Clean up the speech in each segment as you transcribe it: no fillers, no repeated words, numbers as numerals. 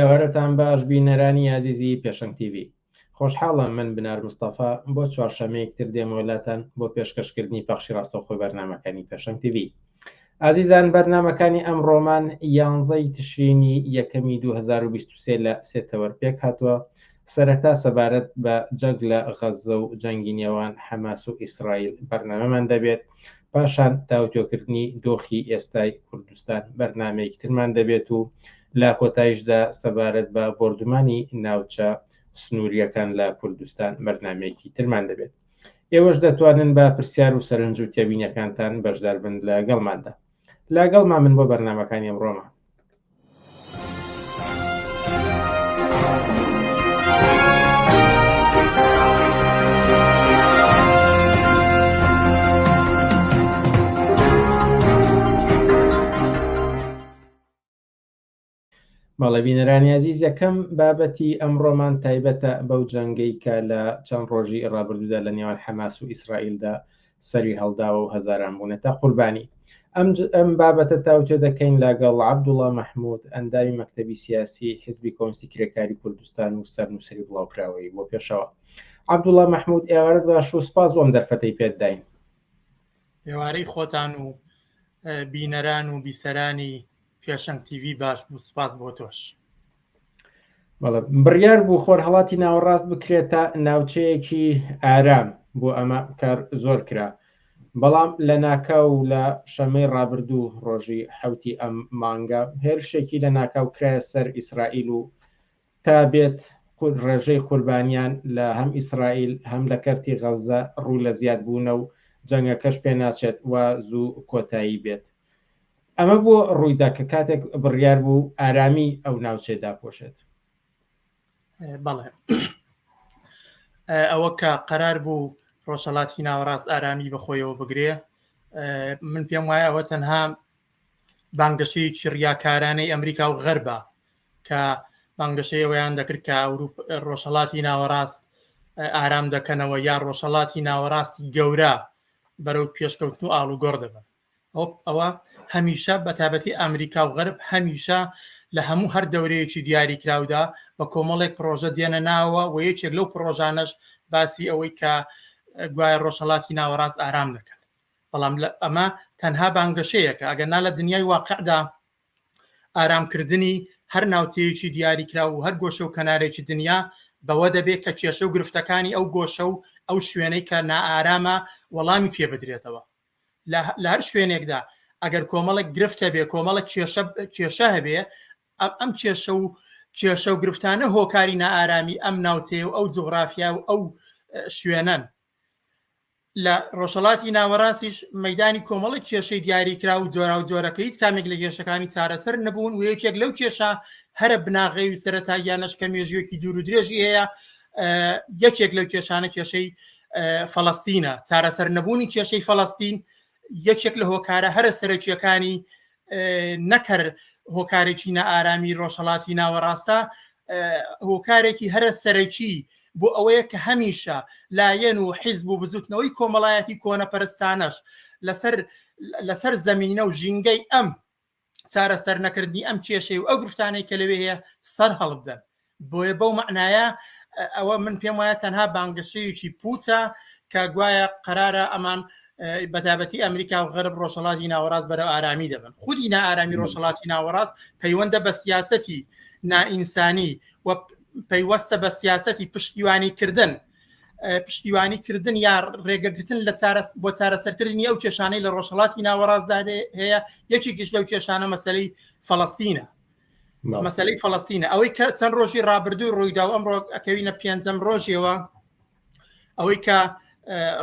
ئێوارەتان باش بینەرانی ئازیزی پێشەنگ تیڤی. خۆشحاڵم من بنار مستەفا بۆ چوارشەمەیەک تر دێمەوە لاتان بۆ پێشکەشکردنی پەخشی ڕاستەوخۆی بەرنامەکانی پێشەنگ تیڤی. ئازیزان بەرنامەکانی ئەمڕۆمان یانزەی تشرینی یەکەمی 2023 لە سێ تەوەر پێک هاتووە سەرەتا سەبارەت بە جەنگ لە غەززە و جەنگی نێوان حەماس و ئیسرائیل بەرنامەمان دەبێت پاشان تاوتوێکردنی دۆخی ئێستای کوردستان بەرنامەیەکی ترمان دەبێت و لە کۆتایشدا سەبارەت بە بۆردومانی ناوچە سنووریەکان لە کوردستان بەرنامەیەکی ترمان دەبێت. ئێوەش دەتوانن بە پرسیار و سەرنج و تێبینیەکانتان بەشدار بن لەگەڵماندا. لەگەڵمان بن بۆ بەرنامەکانی ئەمڕۆمان. بەڵێ بینەرانی ئازیز یەکەم بابەتی ئەمڕۆمان تایبەتە بەو جەنگەی کە لە چەند ڕۆژی ڕابردوودا لە نێوان حەماس و ئیسرائیلدا سەری هەڵداوە و هەزاران بوونەتە قوربانی ئەم ئەم بابەتە تاوتوێ دەکەین لەگەڵ عەبدوڵا مەحمود ئەندامی مەکتەبی سیاسی حزبی کۆمستی کرێکاری کوردستان و سەرنووسەری بڵاوکراوەی بۆ پێشەوە عەبدوڵا مەحمود ئێوارەت باش و سپاس بۆم دەرفەتەی پێت داین ئێوارەی خۆتان و بینەران و بیسەرانی پێشەنگ تیڤی باش بوو سپاس بۆ تۆش. بەڵێ بڕیار بوو خۆرهەڵاتی ناوەڕاست بکرێتە ناوچەیەکی ئارام بۆ ئەمە کار زۆر کرا بەڵام لە ناکاو لە شەمەی ڕابردوو ڕۆژی حوتی ئەم مانگە هێرشێکی لە ناکاو کرایە سەر ئیسرائیل و تا بێت ڕێژەی قوربانیان لە هەم ئیسرائیل هەم لە کەرتی غەززە ڕوو لە زیاد بوونە و جەنگەکەش پێناچێت وا زوو کۆتایی بێت. ئەمە بۆ ڕوویدا کە کاتێک بڕیار بوو ئارامی ئەو ناوچەیە داپۆشێت؟ بەڵێ ئەوە کە قەرار بوو ڕۆژهەڵاتی ناوەڕاست ئارامی بەخۆیەوە بگرێ من پێم وایە ئەوە تەنها بانگەشەیەکی ڕیاکارانەی ئەمریکا و غەربە کە بانگەشەی ئەوەیان دەکرد کە ئەوروپ ڕۆژهەڵاتی ناوەڕاست ئارام دەکەنەوە یا ڕۆژهەڵاتی ناوەڕاستی گەورە بەرەو پێشکەوتن و ئاڵوگۆڕ دەبن ئەوە هەمیشە بە تابەتی ئەمریکا و غەرب هەمیشە لە هەموو هەر دەورەیەکی دیاریکراودا بە کۆمەڵێک پرۆژە دێنە ناوە و یەکێک لەو پرۆژانەش باسی ئەوەی کە گوایە ڕۆژهەڵاتی ناوەڕاست ئارام دەکەن بەڵام ئەمە تەنها بانگەشەیەکە ئەگەر نا لە دنیای واقعدا ئارامکردنی هەر ناوچەیەکی دیاریکراو و هەر گۆشە و کەنارێکی دنیا بەوە دەبێت کە کێشە و گرفتەکانی ئەو گۆشە و ئەو شوێنەی کە نائارامە وەڵامی پێ بدرێتەوە لە هەر شوێنێکدا ئەگەر کۆمەڵێک گرفت هەبێ کۆمەڵێک کێشە کێشە هەبێ ئەم کێشە و کێشە و گرفتانە هۆکاری نائارامی ئەم ناوچەیە و ئەو جوغرافیا و ئەو شوێنەن لە ڕۆژهەڵاتی ناوەڕاستیش مەدانی کۆمەڵێک کێشەی دیاریکرا و جۆراوجۆرە کە هیچ کامێک لە کێشەکانی چارەسەر نەبوون و یەکێک لەو کێشە هەرە بناغەی و سەرەتاییانەش کە مێژوویەکی دوور و درێژی هەیە یەکێک لەو کێشانە کێشەی فەڵەستینە چارەسەر نەبوونی کێشەی فەڵەستین یەکێک لە هۆکارە هەرە سەرەکیەکانی نەکەر هۆکارێکی نائارامی ڕۆژهەڵاتی ناوەڕاستە هۆکارێکی هەرە سەرەکی بۆ ئەوەیە کە هەمیشە لایەن و حیزب و بزوتنەوەی کۆمەڵایەتی کۆنەپەرستانەش لەسەر لەسەر زەمینە و ژینگەی ئەم چارەسەر نەکردنی ئەم کێشەی و ئەو گرفتانەی کە لەوێ هەیە سەر هەڵبدەن بۆیە بەو مەعنایە ئەوە من پێم وایە تەنها بانگەشەیەکی پوچە کە گوایە قەرارە ئەمان بەتابەتی ئەمریکا و غەرب ڕۆژهەڵاتی ناوەڕاست بەرەو ئارامی دەبن خودی نائارامی ڕۆژهەڵاتی ناوەڕاست پەیوەندە بە سیاسەتی نائینسانی و پەیوەستە بە سیاسەتی پشتیوانی کردن پشتیوانی کردن یا ڕێگەگرتن لە بۆ چارەسەرکردنی ئەو کێشانەی لە ڕۆژهەڵاتی ناوەڕاستدا هەیە یەکێکیش لەو کێشانە مەسلەی فەڵەستینە مەسلەی فەڵەستینە ئەوەی کە چەند ڕۆژی ڕابردوو ڕوویدا و ئەمڕۆ ئەکەوینە پێنجەم ڕۆژیەوە ئەوەی کە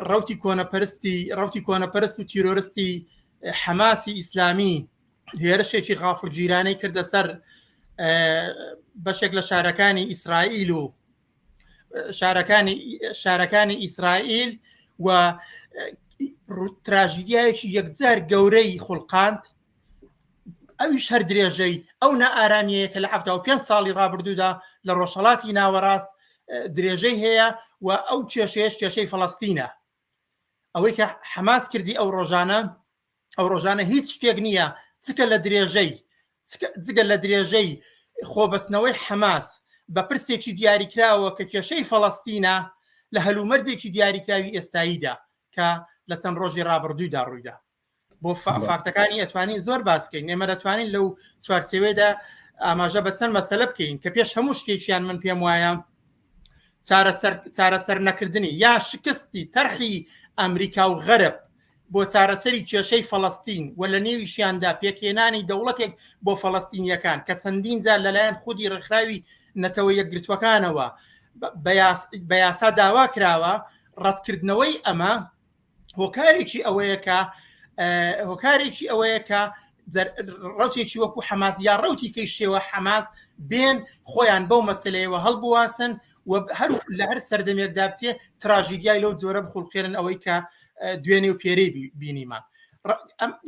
ڕوتی کۆنەپەرستی ڕوتی کۆنەپەرست و تیرۆرستی حەماسی ئیسلامی هێرشێکی غافڵگیرانەی کردە سەر بەشێک لە شارەکانی ئیسرائیل و شارەکانی شارەکانی ئیسرائیل و تراژیدیایەکی یەکجار گەورەی خوڵقاند ئەویش هەر درێژەی ئەو نائارامیەیە کە لە 75 ساڵی ڕابردوودا لە ڕۆژهەڵاتی ناوەڕاست درێژەی هەیە و ئەو کێشەیەش کێشەی فەڵەستینە ئەوەی کە حەماس کردی ئەو ڕۆژانە ئەو ڕۆژانە هیچ شتێک نییە چکە لە درێژەی جگە لە درێژەی. خۆبەستنەوەی حەماس بە پرسێکی دیاریکراوە کە کێشەی فەڵەستینە لە هەلومەرجێکی دیاریکراوی ئێستاییدا کە لە چەند ڕۆژی ڕابردوودا ڕوویدا. بۆ فاکتەکانی ئەتوانین زۆر باسکەین ئێمە دەتوانین لەو چوارچێوەیەدا ئاماژە بە چەند مەسەلە بکەین کە پێش هەموو شتێکیان من پێم وایە چارەسەر چارەسەر نەکردنی یا شکستی تەرحی ئەمریکا و غەرب بۆ چارەسەری کێشەی فەڵەستین و لە نێویشیاندا پێکهێنانی دەوڵەتێک بۆ فەڵەستینیەکان کە چەندین جار لەلایەن خودی ڕێکخراوی نەتەوە یەکگرتووەکانەوە بە یاسا داوا کراوە ڕەتکردنەوەی ئەمە هۆکارێکی ئەوەیە کە هۆکارێکی ئەوەیە کە ڕوتێکی وەکو حەماس یا ڕوتی کەی شێوە حەماس بێن خۆیان بەو مەسلەیەوە هەڵبواسن و هەر لە هەر سەردەمێکدا بچێ تراژیدیای لەو جۆرە بخوڵقێنن ئەوەی کە دوێنێ و پێرەی بینیمان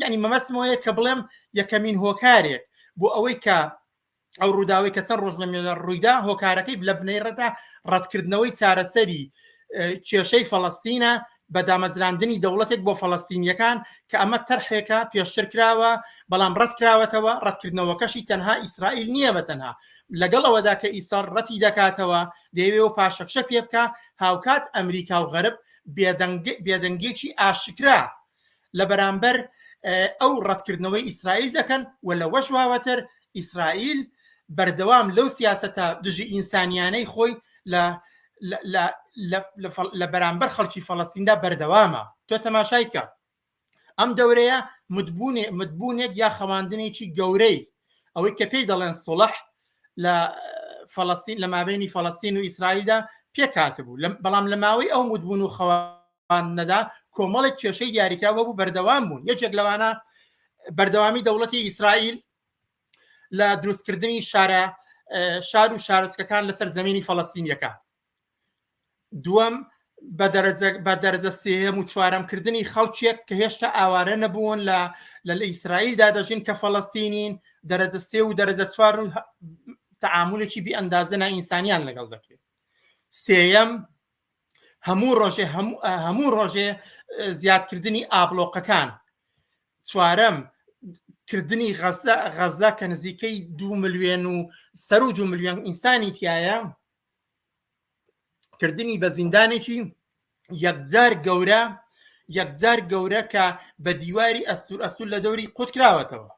ینی مەمەسمەوەیە کە بڵێم یەکەمین هۆکارێک بۆ ئەوەی کە ئەو ڕووداوی کە چەند ڕۆژ لەمێنە ڕوویدا هۆکارەکەی لە بنەیڕەدا ڕەتکردنەوەی چارەسەری کێشەی فەڵەستینە بە دامەزراندنی دەوڵەتێک بۆ فەڵەستینیەکان کە ئەمە تەرحێکە پێشتر کراوە بەڵام ڕەت کراوەتەوە ڕەتکردنەوەکەشی تەنها ئیسرائیل نییە بە تەنها لەگەڵ ئەوەدا کە ئیسرائیل ڕەتی دەکاتەوە دەیەوێ و پاشەکشە پێ بکا هاوکات ئەمریکا و غەرب بێدەنگێکی ئاشکرا لە بەرامبەر ئەو ڕەتکردنەوەی ئیسرائیل دەکەن و لەوەش واوەتر ئیسرائیل بەردەوام لەو سیاسەتە دژی ئینسانیانەی خۆی لە لە بەرامبەر خەڵکی فەڵەستیندا بەردەوامە تۆ تەماشای کە ئەم دەورەیە متبوونێ متبوونێک یا خەواندنێکی گەورەی ئەوەی کە پێی دەڵێن سڵح لە فەڵەستین لە مابینی فەڵەستین و ئیسرائیلدا پێکهاتبوو بەڵام لە ماوەی ئەو متبوون و خەوا نەدا کۆمەڵێک کێشەی دیاریکراو هەبوو بەردەوام بوون یەکێک لەوانە بەردەوامی دەوڵەتی ئیسرائیل لە دروستکردنی شارە شار و شارۆچکەکان لەسەر زمینی فەڵەستینیەکە دووەم بە دەرەجە بە دەرەجە سێهەم و چوارەم کردنی خەڵکێک کە هێشتا ئاوارە نەبوون لە لە ئیسرائیلدا دەژین کە فەڵەستینین دەرەجە سێ و دەرەجە چوار و تەعامولێکی بی ئەندازە نائینسانیان لەگەڵ دەکرێت سێیەم هەموو ڕۆژێ هەموو ڕۆژێ زیادکردنی ئابلۆقەکان چوارەم کردنی غەزە غەزە کە نزیکەی دو ملیۆن و سەر و دو ملیۆن ئینسانی تایە کردنی بە زیندانێکی یەکجار گەورە یەکجار گەورە کە بە دیواری ئەستور ئەستور لە دەوری قوت کراوەتەوە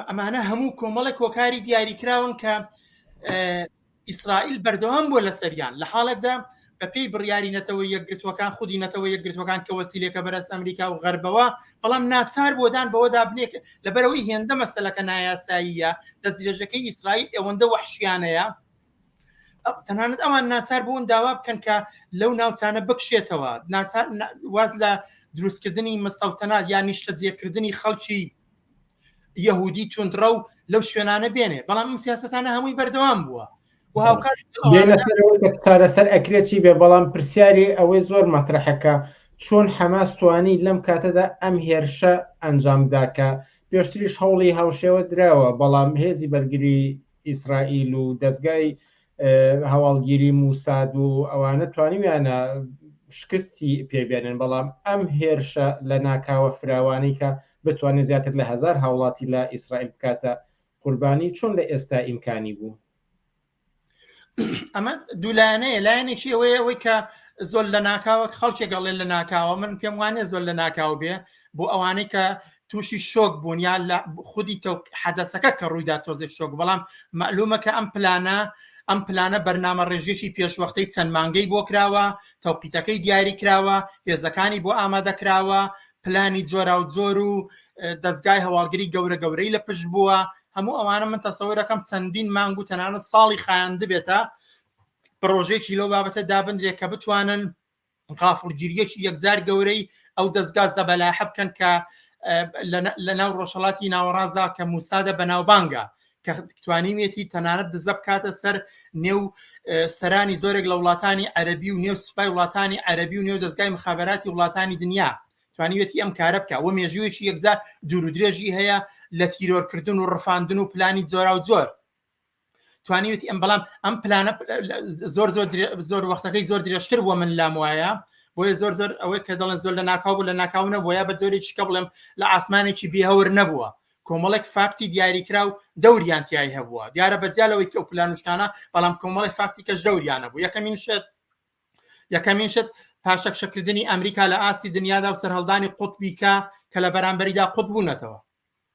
ئەمانە هەموو کۆمەڵێک هۆکاری دیاریکراون کە ئیسرائیل بەردەوام بووە لەسەریان لە حاڵێکدا بە پێی بڕیاری نەتەوە یەکگرتووەکان خودی نەتەوە یەکگرتووەکان کە وەسیلێکە بەرەس ئەمریکا و غەربەوە بەڵام ناچار بۆدان بەوەدا بنێک لەبەرەوەی هێندە مەسەلەکە نایاساییە دەستدرێژەکەی ئیسرائیل ئەوەندە وەحشیانەیە تەنانەت ئەوان ناچار بوون داوا بکەن کە لەو ناوچانە بکشێتەوە ناچار واز لە دروستکردنی مستەوتەنات یان نیشتەجێکردنی خەڵکی یەهودی توندڕەو لەو شوێنانە بێنێ بەڵام ئەم سیاستانە هەمووی بەردەوام بووە و هاوکات چارەسەر ئەکرێت چی بێ بەڵام پرسیاری ئەوەی زۆر مەترەحەکە چۆن حەماس توانی لەم کاتەدا ئەم هێرشە ئەنجامدا کە پێشتریش هەوڵی هاوشێوە دراوە بەڵام هێزی بەرگری ئیسرائیل و دەزگای هەواڵگیری موساد و ئەوانە توانیویانە شکستی پێبێنن بەڵام ئەم هێرشە لە ناکاوە فراوانی کە بتوانێت زیاتر لە هەزار هاوڵاتی لە ئیسرائیل بکاتە قوربانی چۆن لە ئێستا ئیمکانی بوو؟ ئەمە دوولایەنەیە لایەنێکی ئەوەیە ئەوەی کە زۆر لە ناکاوە خەڵکێک ئەڵێ لە ناکاوە من پێم وانێ زۆر لە ناکاو بێ بۆ ئەوانەی کە تووشی شۆک بوون یا لە خودی حەدەسەکە کە ڕوویدا تۆزێک شۆک بەڵام مەعلومە کە ئەم پلانە ئەم پلانە بەرنامە ڕێژێکی پێشوەختەی چەند مانگەی بۆ کراوە تەوقیتەکەی دیاری کراوە هێزەکانی بۆ ئامادە کراوە پلانی جۆراوجۆر و دەستگای هەواڵگری گەورە گەورەی لە پشت بووە هەموو ئەوانە من تەسەورەکەم چەندین مانگ و تەنانەت ساڵی خایاندبێتە پڕۆژێکی لەو بابەتە دابندرێت کە بتوانن غافڵگیریەکی یەکجار گەورەی ئەو دەستگا زەبەلاحە بکەن کە لە ناو ڕۆژهڵاتی ناوەڕاستدا کە موسادە بەناوبانگە کە توانیویەتی تەنانەت دزە بکاتە سەر نێو سەرانی زۆرێک لە وڵاتانی عەربی و نێو سوپای وڵاتانی عەربی و نێو دەستگای مخابراتی وڵاتانی دنیا توانیویەتی ئەم کارە بکە و مێژوویەکی یەکجار دوور و درێژی هەیە لە تیرۆرکردن و ڕفاندن و پلانی جۆراوجۆر توانیویەتی ئەم بەڵام ئەم پلانە زۆر زۆر زۆر وەختەکەی زۆر درێژتر بووە من لام وایە بۆیە زۆر زۆر ئەوەی کە دەڵێن زۆر لە ناکاو بوو لە ناکاو نەبووە یا بە جۆرێکی کە بڵێم لە ئاسمانێکی بێهەور نەبووە. کۆمەڵێک فاکتی دیاریکراو دەوریان تیای هەبووە دیارە بەجیا لەوەی کە ئەو پلان و شتانە بەڵام کۆمەڵێک فاکتی کەش دەوریان هەبوو یەکەمین شت یەکەمین شت پاشەکشەکردنی ئەمریکا لە ئاستی دنیادا و سەرهەڵدانی قوتبی کە کە لە بەرامبەریدا قوت بوونەتەوە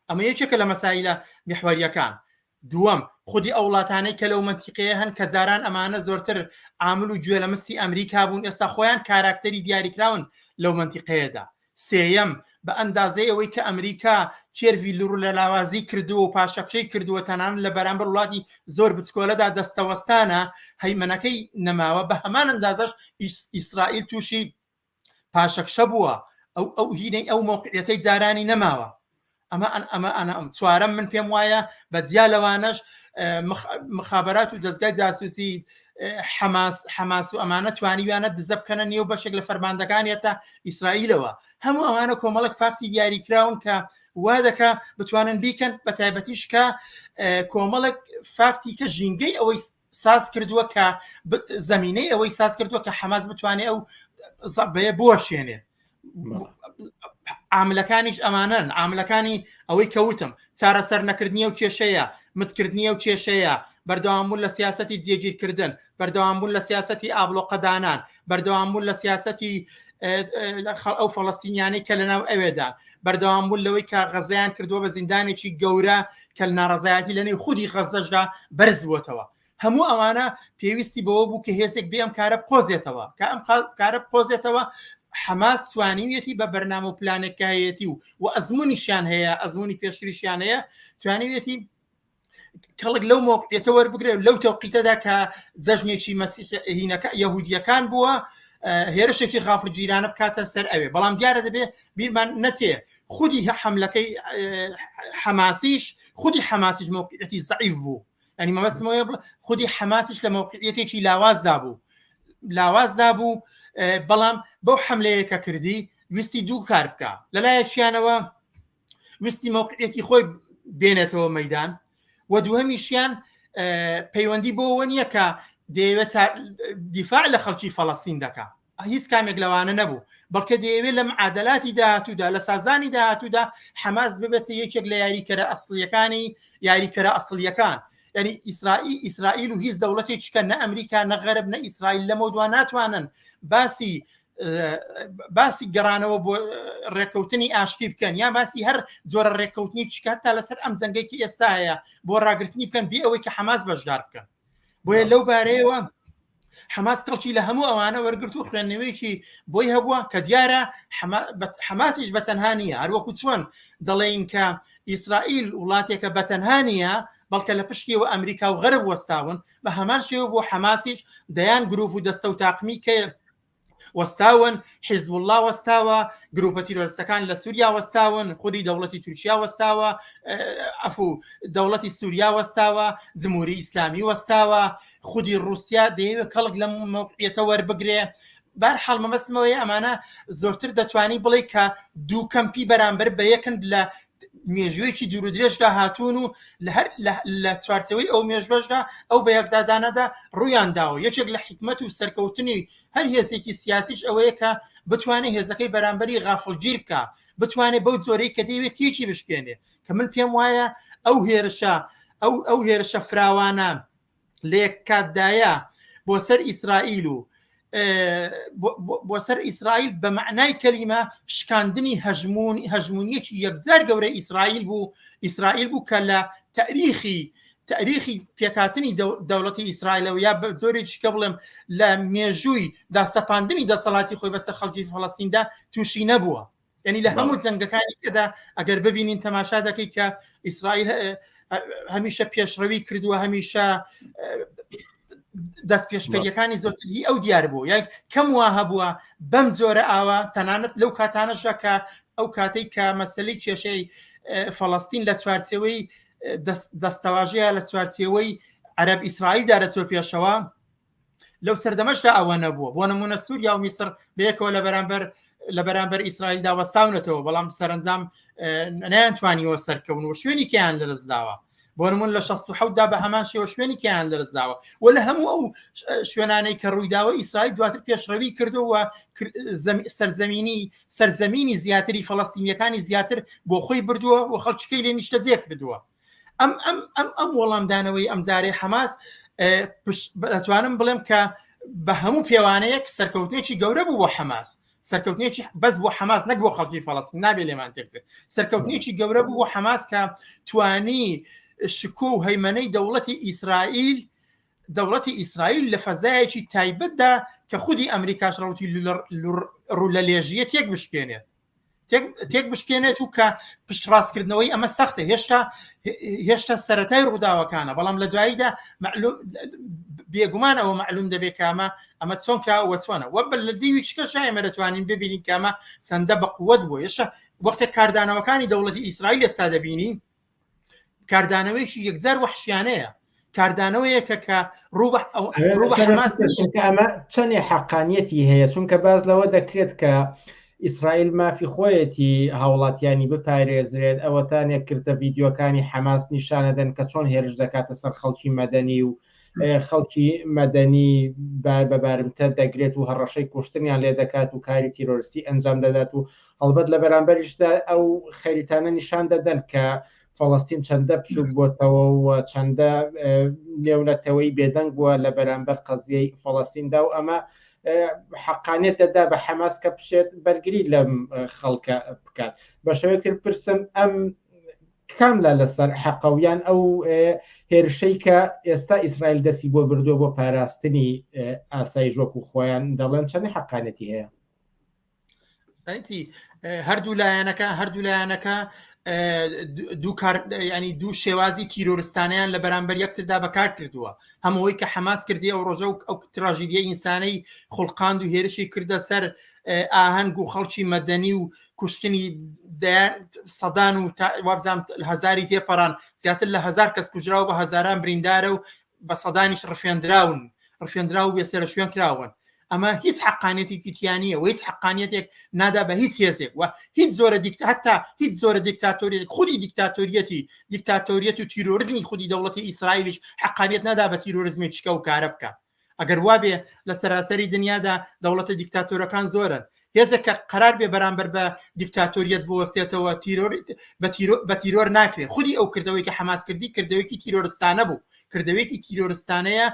ئەمە یەکێکە لە مەسایلە میحوەریەکان دووەم خودی ئەو وڵاتانەی کە لەو مەنتیقەیە هەن کە جاران ئەمانە زۆرتر عامل و گوێ لە مستی ئەمریکا بوون ئێستا خۆیان کاراکتەری دیاریکراون لەو مەنتیقەیەدا سێیەم، بە ئەندازەی ئەوەی کە ئەمریکا کێرڤی لڕ لە لاوازی کردووە و پاشەکشەی کردووە تەنانەت لە بەرامبەر وڵاتی زۆر بچکۆلەدا دەستەوەستانە، هەیمەنەکەی نەماوە، بە هەمان ئەندازەش ئیسرائیل تووشی پاشەکشە بووە، ئەو ئەو هینەی ئەو مەوقعیەتەی جارانی نەماوە. ئەمە ئەمە ئەنا چوارەم من پێم وایە بە جیا لەوانەش مخابرات و دەستگای جاسوسی حەماس حەماس و ئەمانە توانیویانە دزە بکەنە نێو بەشێک لە فەرماندەکانیەتە ئیسرائیلەوە هەموو ئەوانە کۆمەڵک فاکتی دیاریکراون کە وا دەکا بتوانن بیکەن بە تایبەتیش کە کۆمەڵک فاکتی کە ژینگەی ئەوەی ساز کردووە کە زمینەی ئەوەی ساز کردووە کە حەماس بتوانێت ئەو زەبەیە بوەشێنێت عاملەکانیش ئەمانەن عاملەکانی ئەوەی کەوتم چارەسەر نەکردنی و کێشەیە متکردنی و کێشەیە بەردەوام بوون لە سیاستی جێگیرکردن بەردەوام بوون لە سیاستی ئابلۆقەدانان بەردەوام بوون لە سیاستی ئەو فەڵەستینیانەی کە لەناو ئەوێدا بەردەوام بوون لەوەی کە غەزەیان کردووە بە زیندانێکی گەورە کە ناڕەزایەتی لە نێو خودی غەزەشدا بەرز بووەتەوە هەموو ئەوانە پێویستی بەوە بوو کە هێزێک بێ ئەم کارە بقۆزێتەوە کە ئەم کارە بقۆزێتەوە حەماس توانیویەتی بە بەرنامە و پلانێک کە هەیەتی و و ئەزمونیشیان هەیە ئەزمموی پێشتریشیان هەیە توانیویەتی کەڵک لەو مۆقعێتە وەربگرێت لەو تەوقیتەدا کە جەژنێکی مەسیحینەکە یەهودیەکان بووە هێرشێکی غافلگیرانە بکاتە سەر ئەوێ بەڵام دیارە دەبێ بیرمان نەچێ خودی حەملەکەی حەماسیش خودی حەماسیش مۆقعەتی زعیف بوو ینی مەبەستمەوەیە خودی حەماسیش لە مەوقعیەتێکی لاوازدا بوو لاوازدا بوو بەڵام بەو حملەیە کە کردی ویستی دوو کار بکە لەلایەکیانەوە ویستی مەوقعیەتی خۆی بێنێتەوە مەدان و دووهەمیشیان پەیوەندی بۆەوە نییە کە دەیەوێت دیفاع لە خەڵکی فەڵستین دەکا هیچ کامێک لەوانە نەبوو بەڵکە دەیەوێت لە معادلاتی داهاتوودا لە سازانی داهاتوودا حەماس ببێتە یەکێک لە یاریکەرە ئەسڵیەکانی یاریکەرە ئەسڵیەکان یعنی ئیسرائیل ئیسرائیل و هیچ دەوڵەتێکی کە نە ئەمریکا نە غەرب نە ئیسرائیل لەمە دوا ناتوانن باسی باسی گەڕانەوە بۆ ڕێککەوتنی ئاشتی بکەن یا باسی هەر جۆرە ڕێککەوتنی چکات تا لەسەر ئەم جەنگێکی ئێستا هەیە بۆ ڕاگرتنی بکەن بێ ئەوەی کە حەماس بەشدار بکەن بۆیە لەو بارەیەوە حەماس کەڵکی لە هەموو ئەوانە وەرگرت و خوێندنەوەیەکی بۆی هەبووە کە دیارە حەماسیش بە تەنها نییە هەروەکو چۆن دەڵێین کە ئیسرائیل وڵاتێکە بە تەنها نییە بەڵکە لە پشتیەوە ئەمریکا و غەرب وەستاون بە هەمان شێوە بۆ حەماسیش دەیان گروپ و دەستە و تاقمی کە وەستاون، حیزبوڵڵا وەستاوە، گروپە تیرۆرستەکان لە سووریا وەستاون، خودی دەوڵەتی تورکیا وەستاوە، عەفو دەوڵەتی سووریا وەستاوە، جمهوری ئیسلامی وەستاوە، خودی ڕووسیا دەیەوێت کەڵک لەم مەوقعیەتە وەربگرێ. بەهەرحاڵ مەبەستم ئەوەیە ئەمانە زۆرتر دەتوانی بڵێ کە دوو کەمپی بەرامبەر بە یەکن لە مێژوویەکی دوور و درێژدا هاتوون و لە هەر لە چوارچێوەی ئەو مێژوەشدا ئەو بەیەکدادانەدا ڕوویان داوە یەکێک لە حیکمەت و سەرکەوتنی هەر هێزێکی سیاسیش ئەوەیە کە بتوانێت هێزەکەی بەرامبەری غافڵگیر بکە بتوانێت بەو جۆرەی کە دەیەوێت تێکی بشکێنێ کە من پێم وایە ئەو هێرشە ئەو ئەو هێرشە فراوانە لە یەک کاتدایە بۆ سەر ئیسرائیل و بۆ سەر ئیسرائیل بە مەعنای کەلیمە شکاندنی هەژمون هەژمونیەکی یەکجار گەورە ئیسرائیل بوو ئیسرائیل بوو کە لە تاریخی تاریخی پێکاتنی دەوڵەتی ئیسرائیلەوە یا بە جۆرێکی کە بڵێم لە مێژووی داسەپاندنی دەسەڵاتی خۆی بەسەر خەڵکی فەڵەستیندا تووشی نەبووە یعنی لە هەموو جەنگەکانی کەدا ئەگەر ببینین تەماشا دەکەی کە ئیسرائیل هەمیشە پێشڕەوی کردووە هەمیشە دەست پێشکەریەکانی زۆرتر هی ئەو دیار بوو یان کەم وا هەبووە بەم جۆرە ئاوا تەنانەت لەو کاتانەشدا کە ئەو کاتەی کە مەسلەی کێشەی فەڵەستین لە چوارچێوەی دەستەواژەیە لە چوارچێوەی عەرب ئیسرائیلدا دەچۆ پێشەوە لەو سەردەمەشدا ئەوە نەبووە بۆ نمونە سووریا و میسر بەیەکەوە لە بەرامبەر لە بەرامبەر ئیسرائیلدا وەستاونەتەوە بەڵام سەرنجام نەیانتوانیوە سەرکەون و شوێنیکیان لەدەستداوە. بۆ نمون لە 16 دا بە هەمان شێوە شوێنی کەیان لەرزداوە و لە هەموو ئەو شوێنانەی کە ڕوویداوە ئیسرائیل دواتر پێشڕەوی کردووە سەرزەمینی سەرزەمینی زیاتری فەڵەستینیەکانی زیاتر بۆ خۆی بردووە و خەڵکیکەی لێ نیشتەجێ کردووە. ئەم ئەم ئەم ئەم وەڵامدانەوەی ئەمجارەی حەماس دەتوانم بڵێم کە بە هەموو پێوانەیەک سەرکەوتنێکی گەورە بوو بۆ حەماس سەرکەوتنێکی بەس بۆ حەماس نەک بۆ خەڵکی فەڵەستین نابێ لێمان تێبچێت سەرکەوتنێکی گەورە بوو بۆ حەماس کە توانی شکۆ و هەیمەنەی دەوڵەتی ئیسرائیل دەوڵەتی ئیسرائیل لە فەزایەکی تایبەتدا کە خودی ئەمریکاش ڕوتی ڕوو لە لێژیە تێک بشکێنێت تێک بشکێنێت و کە پشتڕاستکردنەوەی ئەمە سەختە هێشتا هێشتا سەتای ڕووداوەکانە بەڵام لە دواییدا بێگومان ئەوە معلوم دەبێت کامە ئەمە چۆن کراوە چۆنە وە بە لە دیوی شکەش ئێمە دەتوانین ببینین کامە چەندە بە قوت بووە هێشتا وەختێک کاردانەوەکانی دەوڵەتی ئیسرائیل ئێستا دەبینین کاردانەوەیەکی یەکجار وەحشیانەیە کاردانەوەیەکە کە ڕوو ئەمە چەندێ حەقانیەتی هەیە چونکە باز لەوە دەکرێت کە ئیسرائیل مافی خۆیەتی هاوڵاتیانی بپارێزرێت ئەوەتانێک کردە ڤیددیوکانی حەماس نیشانەدەن کە چۆن هێرش دەکاتە سەر خەڵکی مەدەنی و خەڵکی مەدەنی بار بە بارمتە دەگرێت و هەڕەشەی کوشتنیان لێ دەکات و کاری تیرۆرستی ئەنجام دەدات و هەڵبەت لە بەرامبەریشدا ئەو خەریتانە نیشان دەدەن کە فەڵەستین چەندە بچوک بۆتەوە و چەندە نێونەتەوەی بێدەنگ بووە لە بەرامبەر قەزیەی فەڵەستیندا و ئەمە حەقانیەت دەدا بە حەماس کە بچێت بەرگری لەم خەڵکە بکات. بە شێوەیەک پرسم ئەم کام لا لەسەر حەقە و یان ئەو هێرشەی کە ئێستا ئیسرائیل دەستی بۆ بردووە بۆ پاراستنی ئاسایش وەکو خۆیان دەڵێن چەند حەقانەتی هەیە؟ هەردوو لایەنەکە هەردوو لایەنەکە دوو کار ینی دوو شێوازی تیرۆرستانیان لە بەرامبەر یەکتردا بەکار کردووە هەمەوەی کە حەماس کردی ئەو ڕۆژە و ئەو تراژیدیە ئینسانەی خوڵقاند و هێرشی کردە سەر ئاهەنگ و خەڵکی مەدەنی و کوشتنی سەدان و وابزانام هەزاری تێپەڕان زیاتر لە هزار کەس کوژراو بە هەزاران بریندارە و بە سەدانیش ڕفێندراون ڕفێندراو و بێسەرە شوێن کراون ئەمە هیچ حقانێتێکی تیانە و هیچ حقانیەتێک نادا بە هیچ هێزێک و هیچ زۆرە دیکت هەتا هیچ زۆرە دیکتاتۆریەت خودی دیکتاتۆریەتی دیکتاتۆریەت و تیرۆرزمی خودی دەوڵەتی ئیسرائیلیش حقانیت نادا بە تیرۆرزمێکی کە و کارە بکات ئەگەر وابێ لە سەراسەری دنیادا دەوڵەتە دیکتاتۆرەکان زۆرن هێزێک کە قەرار بێ بەرامبەر بە دیکتاتۆریەت بوەستێتەوە تیرۆر بە تیرۆر ناکرێت خودی ئەو کردەوەی کە حەماس کردی کردەوەیەکی تیرۆرستانە بوو کردەوەیەکی تیرۆرستانەیە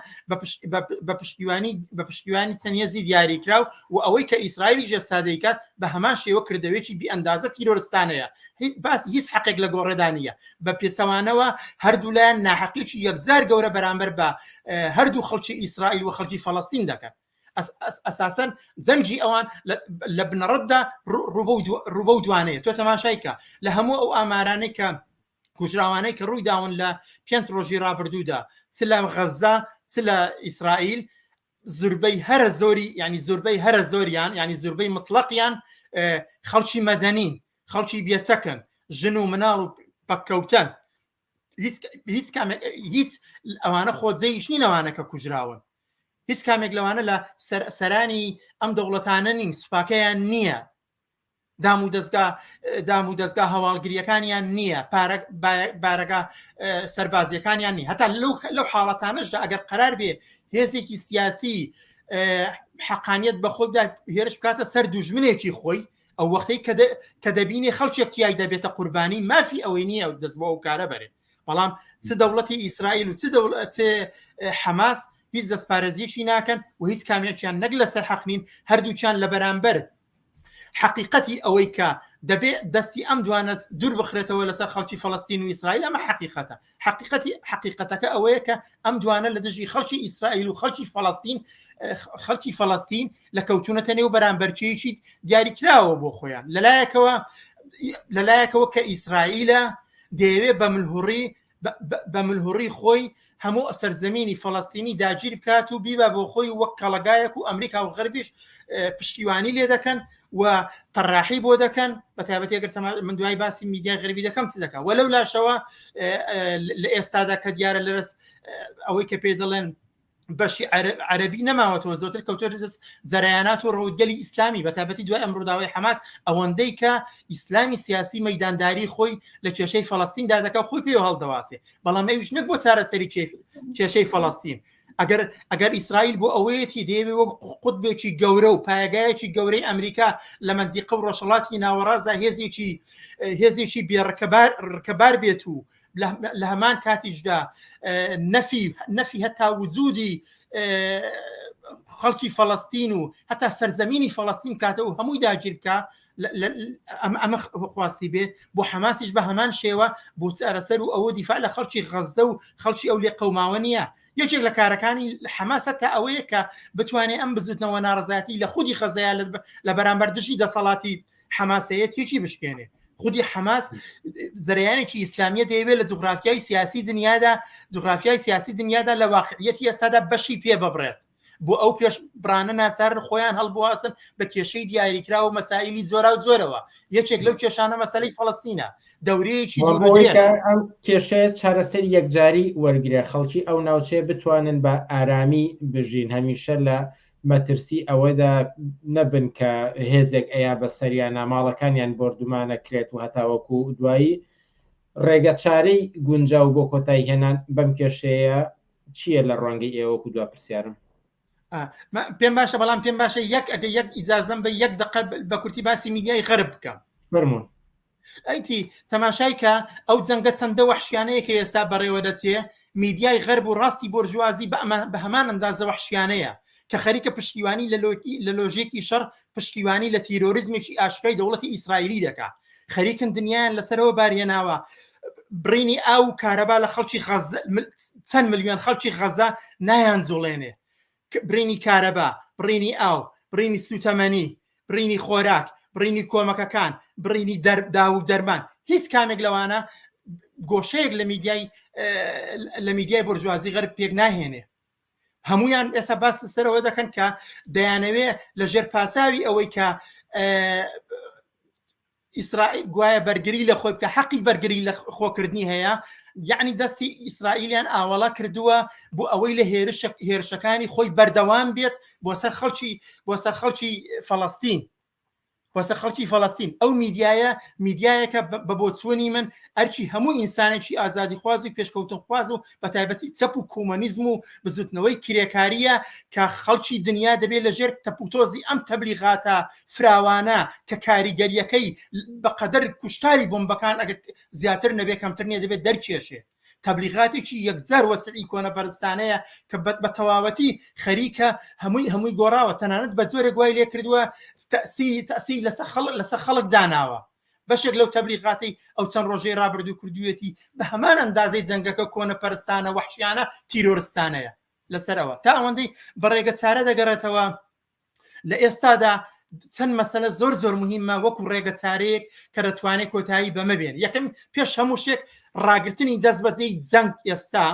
بە پشتیوانی بە پشتیوانی چەند هێزی دیاریکراو و ئەوەی کە ئیسرائیلی ئێستا دەیکات بە هەمان شێوە کردەوەیەکی بی ئەندازە تیرۆرستانەیە هیچ باسی هیچ حەقێک لە گۆڕێدا نییە بە پێچەوانەوە هەردوولایەن ناحەقیی یەکجار گەورە بەرامبەر بە هەردوو خەڵکی ئیسرائیل و خەڵکی فەڵەستین دەکەن ئەساسەن جەنگی ئەوان لە بنەڕەتدا ڕوبە و دوانەیە تۆ تەماشایکە لە هەموو ئەو ئامارانەی کە کوژراوانەی کە ڕووی داون لە پێنج ڕۆژی ڕابردوودا چ لە غەززە چ لە ئیسرائیل زوربەی هەرە زۆری ینی زوربەی هەرە زۆریان ینی زوربەی مطلقیان خەڵکی مەدەنین خەڵکی بێچەکەن ژن و مناڵ و پەککەوتەن هیچ هیچ کامێک هیچ ئەوانە خۆجێیش نین ئەوانە کە کوژراون هیچ کامێک لەوانە لە سەرانی ئەم دەوڵەتانە نین سوپاکەیان نییە دام و دەستگا دام و دەستگا هەواڵگریەکانیان نییە بارەگا سەربازیەکانیان نی هەتا لەو لەو حاڵەتانەشدا ئەگەر قرار بێ هێزێکی سیاسی حەقانیت بە خۆدا هێرش بکاتە سەر دوژمنێکی خۆی ئەو وەختەی کە دەبینێ خەڵکێک تیای دەبێتە قوربانی مافی ئەوەی نییە دەست بۆ ئەو کارە بەرێت بەڵام چ دەوڵەتی ئیسرائیل و چ دەوڵەت حەماس هیچ دەستپارێزیەکی ناکەن و هیچ کامێکیان نەک لەسەر حەق نین هەردووکیان لە بەرامبەر حەقیقەتی ئەوەی کە دەبێ دەستی ئەم دوانە دوور بخرێتەوە لەسەر خەڵکی فەڵەستین و ئیسرائیل ئەمە حەقیقەتە حەقیقەتی حەقیقەتەکە ئەوەیە کە ئەم دوانە لە دژی خەڵکی ئیسرائیل و خەڵکی فەڵەستین خەڵکی فەڵەستین لە کەوتونەتە نێو بەرامبەرکێیەکی دیاریکراوە بۆ خۆیان لەلایەکەوە لەلایەکەوە کە ئیسرائیلە دەیەوێ بە ملهوڕی بە ملهوڕی خۆی هەموو سەرزەمینی فەڵەستینی داگیر بکات و بیبا بۆ خۆی وەک کەڵەگایەک و ئەمریکا و غەربیش پشتیوانی لێ دەکەن و تەڕاحی بۆ دەکەن بە تایبەتی ئەگەر من دوای باسی میدیای غەربی دەکەم چ دەکا وە لەو لاشەوە لە ئێستادا کە دیارە لەرس ئەوەی کە پێ دەڵێن بەشی عەربی نەماوەتەوە، زۆتر کەوتۆتە دەست جەرەیانات و ڕەوتگەلی ئیسلامی، بە تایبەتی دوای ئەم ڕووداوەی حەماس، ئەوەندەی کە ئیسلامی سیاسی مەیدانداری خۆی لە کێشەی فەڵەستیندا دەکا و خۆی پێوە هەڵدەواسێ، بەڵام ئەویش نەک بۆ چارەسەری کێشەی فەڵەستین. ئەگەر ئەگەر ئیسرائیل بۆ ئەوەیەتی دەیەوێ وەک قوتبێکی گەورە و پایەگایەکی گەورەی ئەمریکا لە مەندیقە و ڕۆژهەڵاتی ناوەڕاستدا هێزێکی هێزێکی بێڕکەبار ڕکەبار بێت و لە هەمان کاتیشدا نەفی نەفی هەتا وجودی خەڵکی فەڵەستین و هەتا سەرزەمینی فەڵەستین کاتەوە هەمووی داگیر بکە ئەمە خواستی بێ بۆ حەماسیش بە هەمان شێوە بۆ چارەسەر و ئەوە دیفاع لە خەڵکی غەزە و خەڵکی ئەو لێ قەوماوە نییە. یەکێک لە کارەکانی حەماس هەتا ئەوەیە کە بتوانێت ئەم بزوتنەوە ناڕەزایەتی لە خودی غەزەیە لە بەرامبەر دژی دەسەڵاتی حەماسەیەت یەکی بشکێنێ. خودی حەماس زریانێکی ئیسلامیە دەیەوێت لە جوغرافیای سیاسی دنیادا جوغرافیای سیاسی دنیادا لە واقعیەتی ئێستادا بەشی پێ ببڕێت. بۆ ئەو پێش بڕانە ناچارن خۆیان هەڵبواسن بە کێشەی دیاریکراو و مەسائلی جۆرا و جۆرەوە. یەکێک لەو کێشانە مەسەلەی فەڵەستینە، دەورەیەکی دوور و درێژ. ئەم کێشەیە چارەسەری یەکجاری وەرگرێ، خەڵکی ئەو ناوچەیە بتوانن بە ئارامی بژین، هەمیشە لە مەترسی ئەوەدا نەبن کە هێزێک ئەیا بەسەریانا، ماڵەکانیان بۆردومانەکرێت و هەتاوەکو دوایی. ڕێگەچارەی گونجاو بۆ کۆتاییهێنان بەم کێشەیە چییە لە ڕوانگەی ئێوە وەکو دوا پرسیارم؟ پێم باشە، بەڵام پێم باشە یەک ئەگە یەک ئیجازەم بە یەک دقە بە کورتی باسی میدیای غەرب بکەم. فەرموون. ئەیتی تەماشای کە ئەو جەنگە چەندە وەحشیانەیە کە ئێستا بەڕێوە دەچێ، میدیای غەرب و ڕاستی بۆرژوازی بە هەمان ئەندازە وەحشیانەیە کە خەریکە پشتیوانی لە لۆژیکی شەڕ، پشتیوانی لە تیرۆریزمێکی ئاشکرای دەوڵەتی ئیسرائیلی دەکا. خەریکن دنیایان لەسەرەوە بارهێناوە، بڕینی ئاو و کارەبا لە خەڵکی غەزە، چەند ملیۆن خەڵکی غەزە نایانجوڵێنێ. بڕینی کارەبا، بڕینی ئاو، بڕینی سوتەمەنی، بڕینی خۆراک، بڕینی کۆمەکەکان، بڕینی داو و دەرمان، هیچ کامێک لەوانە گۆشەیەک لە میدیای لە میدیای بۆرژوازی غەرب پێک ناهێنێ. هەمویان ئێستا باس لەسەرەوە دەکەن کە دەیانەوێ لە ژێر پاساوی ئەوەی کە ئیسرائیل گوایە بەرگری لە خۆی بکە، حەقی بەرگری لە خۆکردنی هەیە، یعنی دەستی ئیسرائیلیان ئاواڵا کردووە بۆ ئەوەی لە هێرشەکانی خۆی بەردەوام بێت بۆ سەر خەڵکی بۆ سەر خەڵکی فەڵەستین. وەسە خەڵکی فەڵەستین. ئەو میدیایە میدیایەکە بە بۆچوونی من ئەرکی هەموو ئینسانێکی ئازادیخواز و پێشکەوتنخواز و بە تایبەتی چەپ و کۆمۆنیزم و بزوتنەوەی کرێکارییە کە خەڵکی دنیا دەبێت لە ژێر تەپوتۆزی ئەم تەبلیغاتە فراوانە کە کاریگەرییەکەی بە قەدەر کوشتاری بۆمبەکان ئەگەر زیاتر نەبێت کەمتر نییە دەبێت دەرکێشێ. تەبلیغاتێکی یەکجار وەسعی کۆنەپەرستانەیە کە بە تەواوەتی خەریکە هەمووی هەمووی گۆڕاوە، تەنانەت بە جۆرێک وای لێ کردووە تەسیری تەسیر لەسەر خەڵک لەسەر خەڵک داناوە. بەشێک لەو تەبلیغاتەی ئەو چەند ڕۆژەی ڕابردوو کردوویەتی بە هەمان ئەندازەی جەنگەکە کۆنەپەرستانە وەحشیانە تیرۆرستانەیە لەسەرەوە تا ئەوەندەی بە ڕێگە چارە دەگەڕێتەوە. لە ئێستادا چەند مەسەلە زۆر زۆر مهمە وەکو ڕێگە چارەیەک کە دەتوانێت کۆتایی بەمە بێن. یەکەم پێش هەموو شتێک ڕاگرتنی دەست بەجێی جەنگ. ئێستا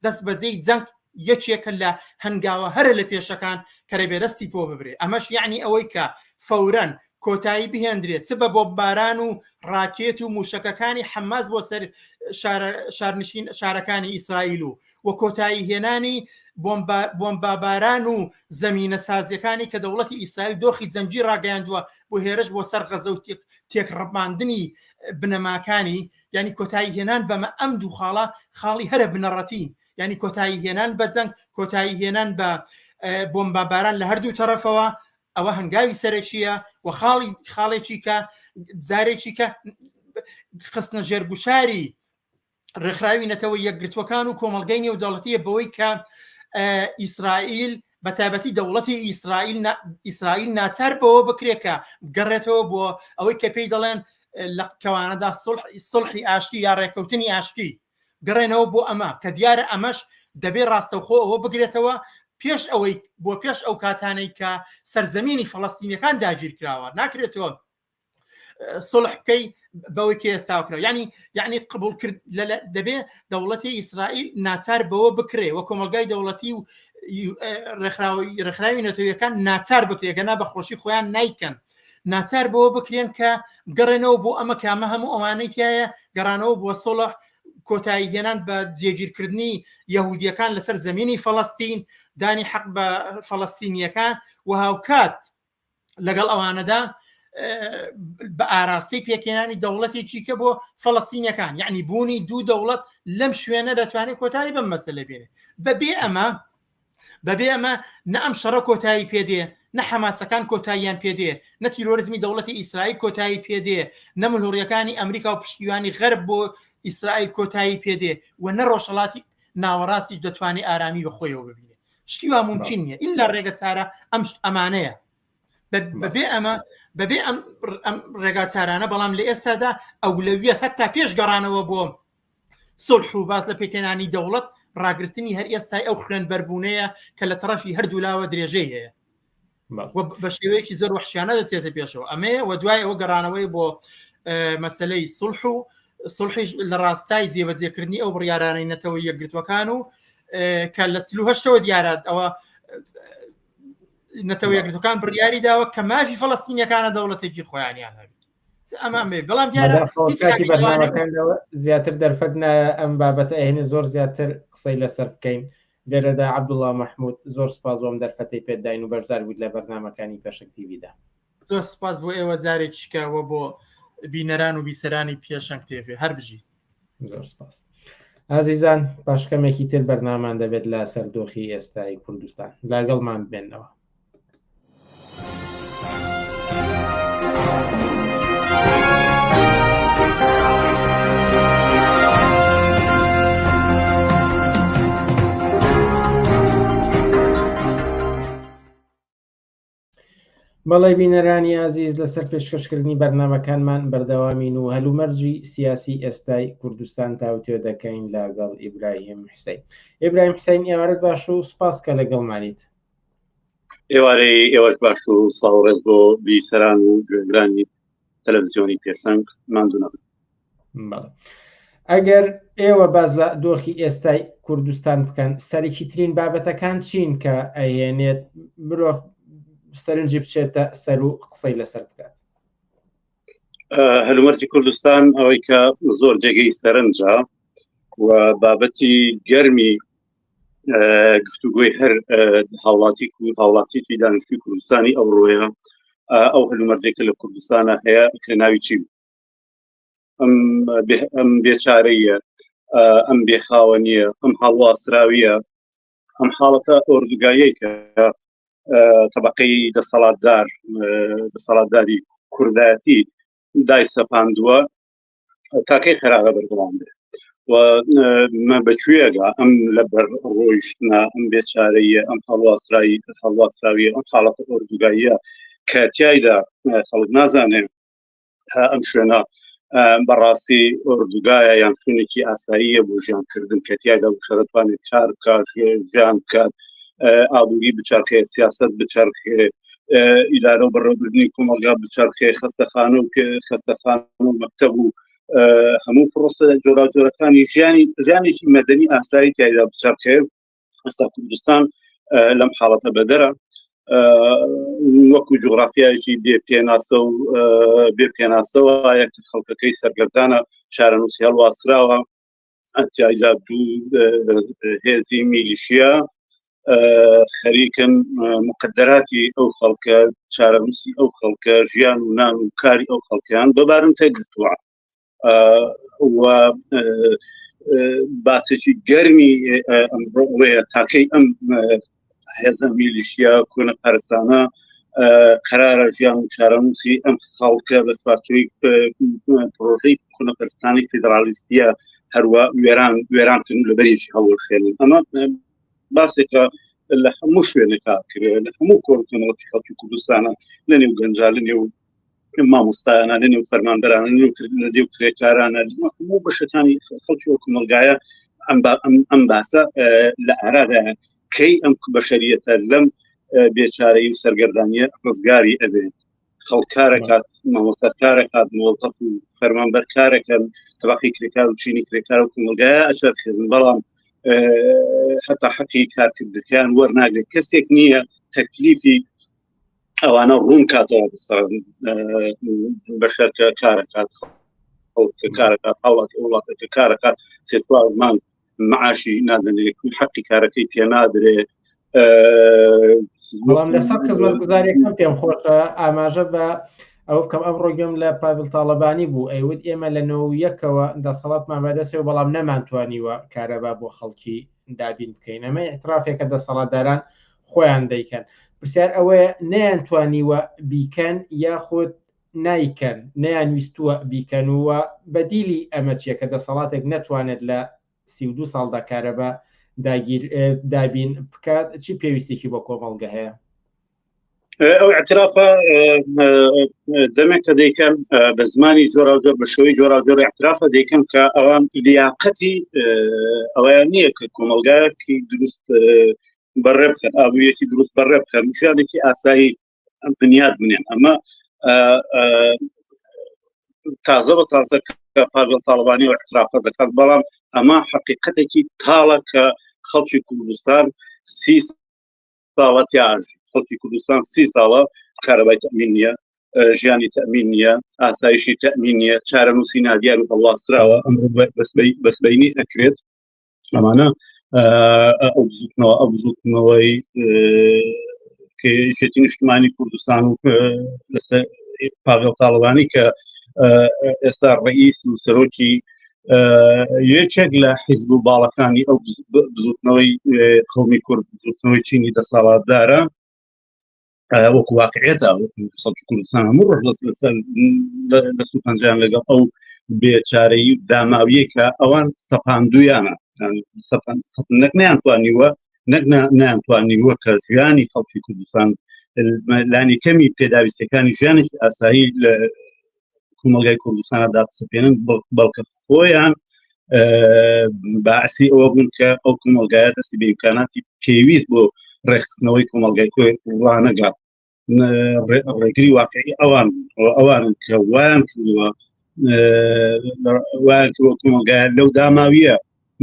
دەست بەجێی جەنگ یەکێکە لە هەنگاوە هەرە لە پێشەکان کە دەبێ دەستی پۆ ببرێ. ئەمەش یعنی ئەوەی کە فەورەن کۆتایی بهێندرێت چ بە بۆمباران و ڕاکێت و موشەکەکانی حەماس بۆ سەر شارنشین شارەکانی ئیسرائیل و و کۆتایی هێنانی بۆمباباران و زەمینە سازیەکانی کە دەوڵەتی ئیسرائیل دۆخی جەنگی ڕاگەیاندووە بۆ هێرش بۆ سەر غەزە و تێکڕماندنی بنەماکانی، یانی کۆتایی هێنان بەمە. ئەم دوو خاڵە خاڵی هەرە بنەڕەتین، یانی کۆتایی هێنان بە جەنگ، کۆتایی هێنان بە بۆمباباران لە هەردوو تەرەفەوە، ئەوە هەنگاوی سەرەکیە و خاڵی خاڵێکی کە جارێکی کە خستنە ژێر گوشاری ڕێکخراوی نەتەوە یەکگرتووەکان و کۆمەڵگەی نێودەوڵەتیە بەوەی کە ئیسرائیل بە تایبەتی دەوڵەتی ئیسرائیل ئیسرائیل ناچار بەوە بکرێت کە گەڕێتەوە بۆ ئەوەی کە پێی دەڵێن لە کەوانەدا سڵحی ئاشتی یا ڕێککەوتنی ئاشتی، گەڕێنەوە بۆ ئەمە کە دیارە ئەمەش دەبێ ڕاستەوخۆ ئەوە بگرێتەوە پێش ئەوەی بۆ پێش ئەو کاتانەی کە سەرزەمینی فەڵەستینەکان داگیرکراوە ناکرێتەوە سڵح بکەی بەوەی کە ئێستا کرا. ینی یعنی قبول کرد دەبێ دەوڵەتی ئیسرائیل ناچار بەوە بکرێ و کۆمەلگای دەوڵەتی و ڕێکخراوی نەتەوەکان ناچار بکرێ، گەنا بە خۆشی خۆیان نیکەن، ناچار بەوە بکرێن کە گەڕێنەوە بۆ ئەمە کامە هەموو ئەوانەی تایە گەڕانەوە بۆ سڵح. کۆتایی هێنان بە جێگیرکردنی یەهودیەکان لەسەر زمینی فەڵەستین، دانی حەق بە فەڵەستینیەکان و هاوکات لەگەڵ ئەوانەدا بە ئاراستەی پێکهێنانی دەوڵەتێکی کە بۆ فەڵەستینەکان یعنی بوونی دوو دەوڵەت لەم شوێنە دەتوانێت کۆتایی بەم مەسەلە بێنێ بەبێ ئەمە بەبێ ئەمە نە ئەم شەڕە کۆتایی پێدێ نە حەماسەکان کۆتاییان پێدێ نە تیرۆرزمی دەوڵەتی ئیسرائیل کۆتایی پێدێ نە ملهوڕیەکانی ئەمریکا و پشتیوانی غەرب بۆ ئیسرائیل کۆتایی پێدێ و نە ڕۆژهەڵاتی ناوەڕاستیش دەتوانێت ئارامی بە خۆیەوە ببینێ شتی وا ممکن نییە ئللا ڕێگە چارە ئەم ئەمانەیە بەبێ ئەمە بەبێ ئەم ڕێگا چارانە بەڵام لە ئێستادا ئەولەویەت هەتا پێش گەڕانەوە بۆ سڵح و باس لە پێکهێنانی دەوڵەت ڕاگرتنی هەر ئێستای ئەو خوێن بەربوونەیە کە لە تەڕەفی هەردوولاوە درێژەی هەیە بە شێوەیەکی زۆر وحشیانە دەچێتە پێشەوە ئەمەیە و دوای ئەوە گەڕانەوەی بۆ مەسلەی سڵح و سڵحیش لە ڕاستای جێبەجێکردنی ئەو بڕیارانەی نەتەوە یەکگرتوەکان و کە لە هەشتەوە دیارات ئەوە نەتەوە یەکگرتوەکان بڕیاری داوە کە مافی فەڵەستینیەکانە دەوڵەتێکی خۆیانیان هەبێت ئەمە بەڵام دیارە زیاتر دەرفەت نایە ئەم بابەتە ئەهێنێ زۆر زیاتر قسەی لەسەر بکەین لێرەدا عەبدوڵا مەحمود زۆر سپاس بۆم دەرفەتەی پێداین و بەشدار بوویت لە بەرنامەکانی پێشەنگ تیڤیدا. زۆر سپاس بۆ ئێوە جارێکیشکە وە بۆ بینەران و بیسەرانی پێشەنگ تێڤێ هەر بژی. زۆر سپاس. ئازیزان پاش کەمێکی تر بەرنامان دەبێت لە سەر دۆخی ئێستای کوردستان لاگەڵمان بێنەوە. بەڵێ بینەرانی ئازیز لەسەر پێشکەشکردنی بەرنامەکانمان بەردەوامین و هەلومەرجی سیاسی ئێستای کوردستان تاوتوێ دەکەین لەگەڵ ئیبراهیم حسین. ئیبراهیم حسین ئێوارت باش و سپاس کە لەگەڵمانیت. ئێوارەی ئێوەش باش و سڵاو و ڕێز بۆ بیسەران و گوێگرانی تەلەڤزیۆنی پێشەنگ ماندوو نەبن. بەڵێ. ئەگەر ئێوە باس لە دۆخی ئێستای کوردستان بکەن سەرەکیترین بابەتەکان چین کە ئەهێنێت مرۆڤ سەرنجی بچێتە سەر و قسەی لەسەر بکات؟ هەلومەرجی کوردستان ئەوەی کە زۆر جێگەی سەرنجە و بابەتی گەرمی گفتوگۆی هەر هاوڵاتی هاوڵاتیی دانیشتوی کوردستانی ئەوڕۆیە ئەو هەلومەرجێکە لە کوردستانە هەیە کە ناوی چی ئەم ئەم بێچارەیە ئەم بێخاوەنیە ئەم هەڵواسراویە ئەم حاڵەتە ئۆردوگایەی کە تەبقەی دەسەڵاتدار دەسەڵاتداری کوردایەتی دای سەپاندووە تاکەی قەرارە بەردەوام بێت و بەکوێگا ئەم لەبەر ڕۆیشتە ئەم بێچارەیە ئەم هەڵواسرایی هەڵواسراویە ئەم حاڵەتە ئۆردوگاییە کە تایدا خەڵک نازانێ ئەم شوێنە بەڕاستی ئۆردوگایە یان شوێنێکی ئاساییە بۆ ژیانکردن کە تایدا وشەرەتوانێت کار بکات ژیان بکات ئابووری بچرخێ سیاست بچرخێ ئیدارە و بەڕێوەبردنی کۆمەڵگا بچرخێ خەستەخانە و خەستەخانە و مەکتەب و هەموو پرۆسە جۆراوجۆرەکانی ژیانی ژیانێکی مەدەنی ئاسایی تایدا بچرخێ ئێستا کوردستان لەم حاڵەتە بەدەرە وەکو جوگرافیایەکی بێ پێناسە و بێ پێناسەوە یەک خەڵکەکەی سەرگەردانە چارەنووسی هەڵواسراوە تیایدا دوو هێزی میلیشیا خەریکن مقدراتی ئەو خەڵکە چارەنووسی ئەو خەڵکە ژیان و نان و کاری ئەو خەڵکیان بەبارم تێگرتووە و باسێکی گەرمی ئەمڕۆ ئەوەیە تاکەی ئەم هێزە میلیشیا کۆنە پەرستانە قەرارە ژیان و چارەنووسی ئەم خەڵکە لە چوارچێوەی پرۆژەی کۆنەپەرستانی فیدرالیستیە هەروە وێران وێران کردن لە بەرێکی هەڵوەشێنن ئەمە باسێکە لە هەموو شوێنێکا کرێ لە هەموو کۆڕکەمەڵی خەڵکی کوردستانە لە نێو گەنجا لە نێو مامۆستایانە لە نێو فەرمانبەرانە نێو لە نێو کرێکارانە هەموو بەشەکانی خەڵکی ئەو کۆمەڵگایە ئەم باسە لە ئارادا کەی ئەم بەشەریەتە لەم بێچارەی و سەرگەردانیە ڕزگاری ئەبێت خەڵکارەکات مامۆستا کارەکات مۆزەف و فەرمانبەر کارەکەن تەبقی کرێکار و چینی کرێکار و کۆمەڵگایە ئەچەرخێن بەڵام هەتا حەقی کارکردەکەیان وەرناگرێت کەسێک نییە تەکلیفی ئەوانە ڕوون کاتەوە بەشەر کە کارەکات. کە کارەکات هاوڵاتی وڵاتە کە کارەکات سێ چوار مانگ معاشی نادەنێ حەقی کارەکەی پێ نادرێ. بەڵام لەسەر خزمەتگوزاریەکان پێم خۆشە ئاماژە بە ئەوە بکەم ئەمڕۆ گوێم لە پاڤل تاڵەبانی بوو ئەیوت ئێمە لە 91ەوە دەسەڵاتمان بەدەستەوە بەڵام نەمانتوانیوە کارەبا بۆ خەڵکی دابین بکەین. ئەمە ئیعترافێکە دەسەڵاتداران خۆیان دەیکەن. پرسیار ئەوەیە نەیانتوانیوە بیکەن یاخود نایکەن، نەیانویستووە بیکەن و بەدیلی ئەمە چییە کە دەسەڵاتێک نەتوانێت لە 32 ساڵدا کارەبا داگیر دابین بکات چی پێویستێکی بۆ کۆمەڵگە هەیە؟ ئەو اعترافە دەمێک کە دەیکەن بە زمانی جۆراوجۆر بە شێوەی جۆراوجۆر اعترافە دەیکەن کە ئەوان لیاقەتی ئەویان نییە کە کۆمەلگایەکی دروست بەڕێ بخەن، ئابووریەکی دروست بەڕێ بخەن، ژیانێکی ئاسایی بنیاد بنێن. ئەمە تازە بە تازە کە پاڤێڵ تاڵەبانی و اعترافە دەکات، بەڵام ئەمە حقیقەتێکی تاڵە کە خەڵکی کوردستان 30 ساڵە تیاژی، خەڵکی کوردستان 30 ساڵە کارەبای تەمین نییە، ژیانی تەمین نییە، ئاسایشی تەمین نییە، چارەنووسی نادیار و هەڵواسراوە، ئەمڕۆ بەسبەینی ئەکرێت. ئەمانە ئەو بزوتنەوە ئەو بزوتنەوەی کە یەکێتی نیشتمانی کوردستان و لەسەر پاڤێڵ تاڵەبانی کە ئێستا ڕئیس و سەرۆکی یەکێک لە حیزب و باڵەکانی ئەو بزوتنەوەی قومی کورد، بزوتنەوەی چینی دەسەڵاتدارە، وەکو واقعێتە خەڵکی کوردستان هەموو ڕۆژ لەسەر دەست و پەنجیان لەگەڵ ئەو بێچارەی و داماویە کە ئەوان سەپاندویانە، نەک نەیانتوانیوە، نەک نەیانتوانیوە کە ژیانی خەڵکی کوردستان لانی کەمی پێداویستەکانی ژیانێکی ئاسایی لە کۆمەڵگای کوردستانە دابسەپێنن، بەڵکە خۆیان باعسی ئەوە بوون کە ئەو کۆمەلگایە دەستی بە ئیمکاناتی پێویست بۆ ڕێکخستنەوەی کۆمەلگای خۆی ڕانەگات. ڕێگری واقعی ئەوان ئەوان کە وایان کردووە وایان کردووە کۆمەلگایە لەو داماویە،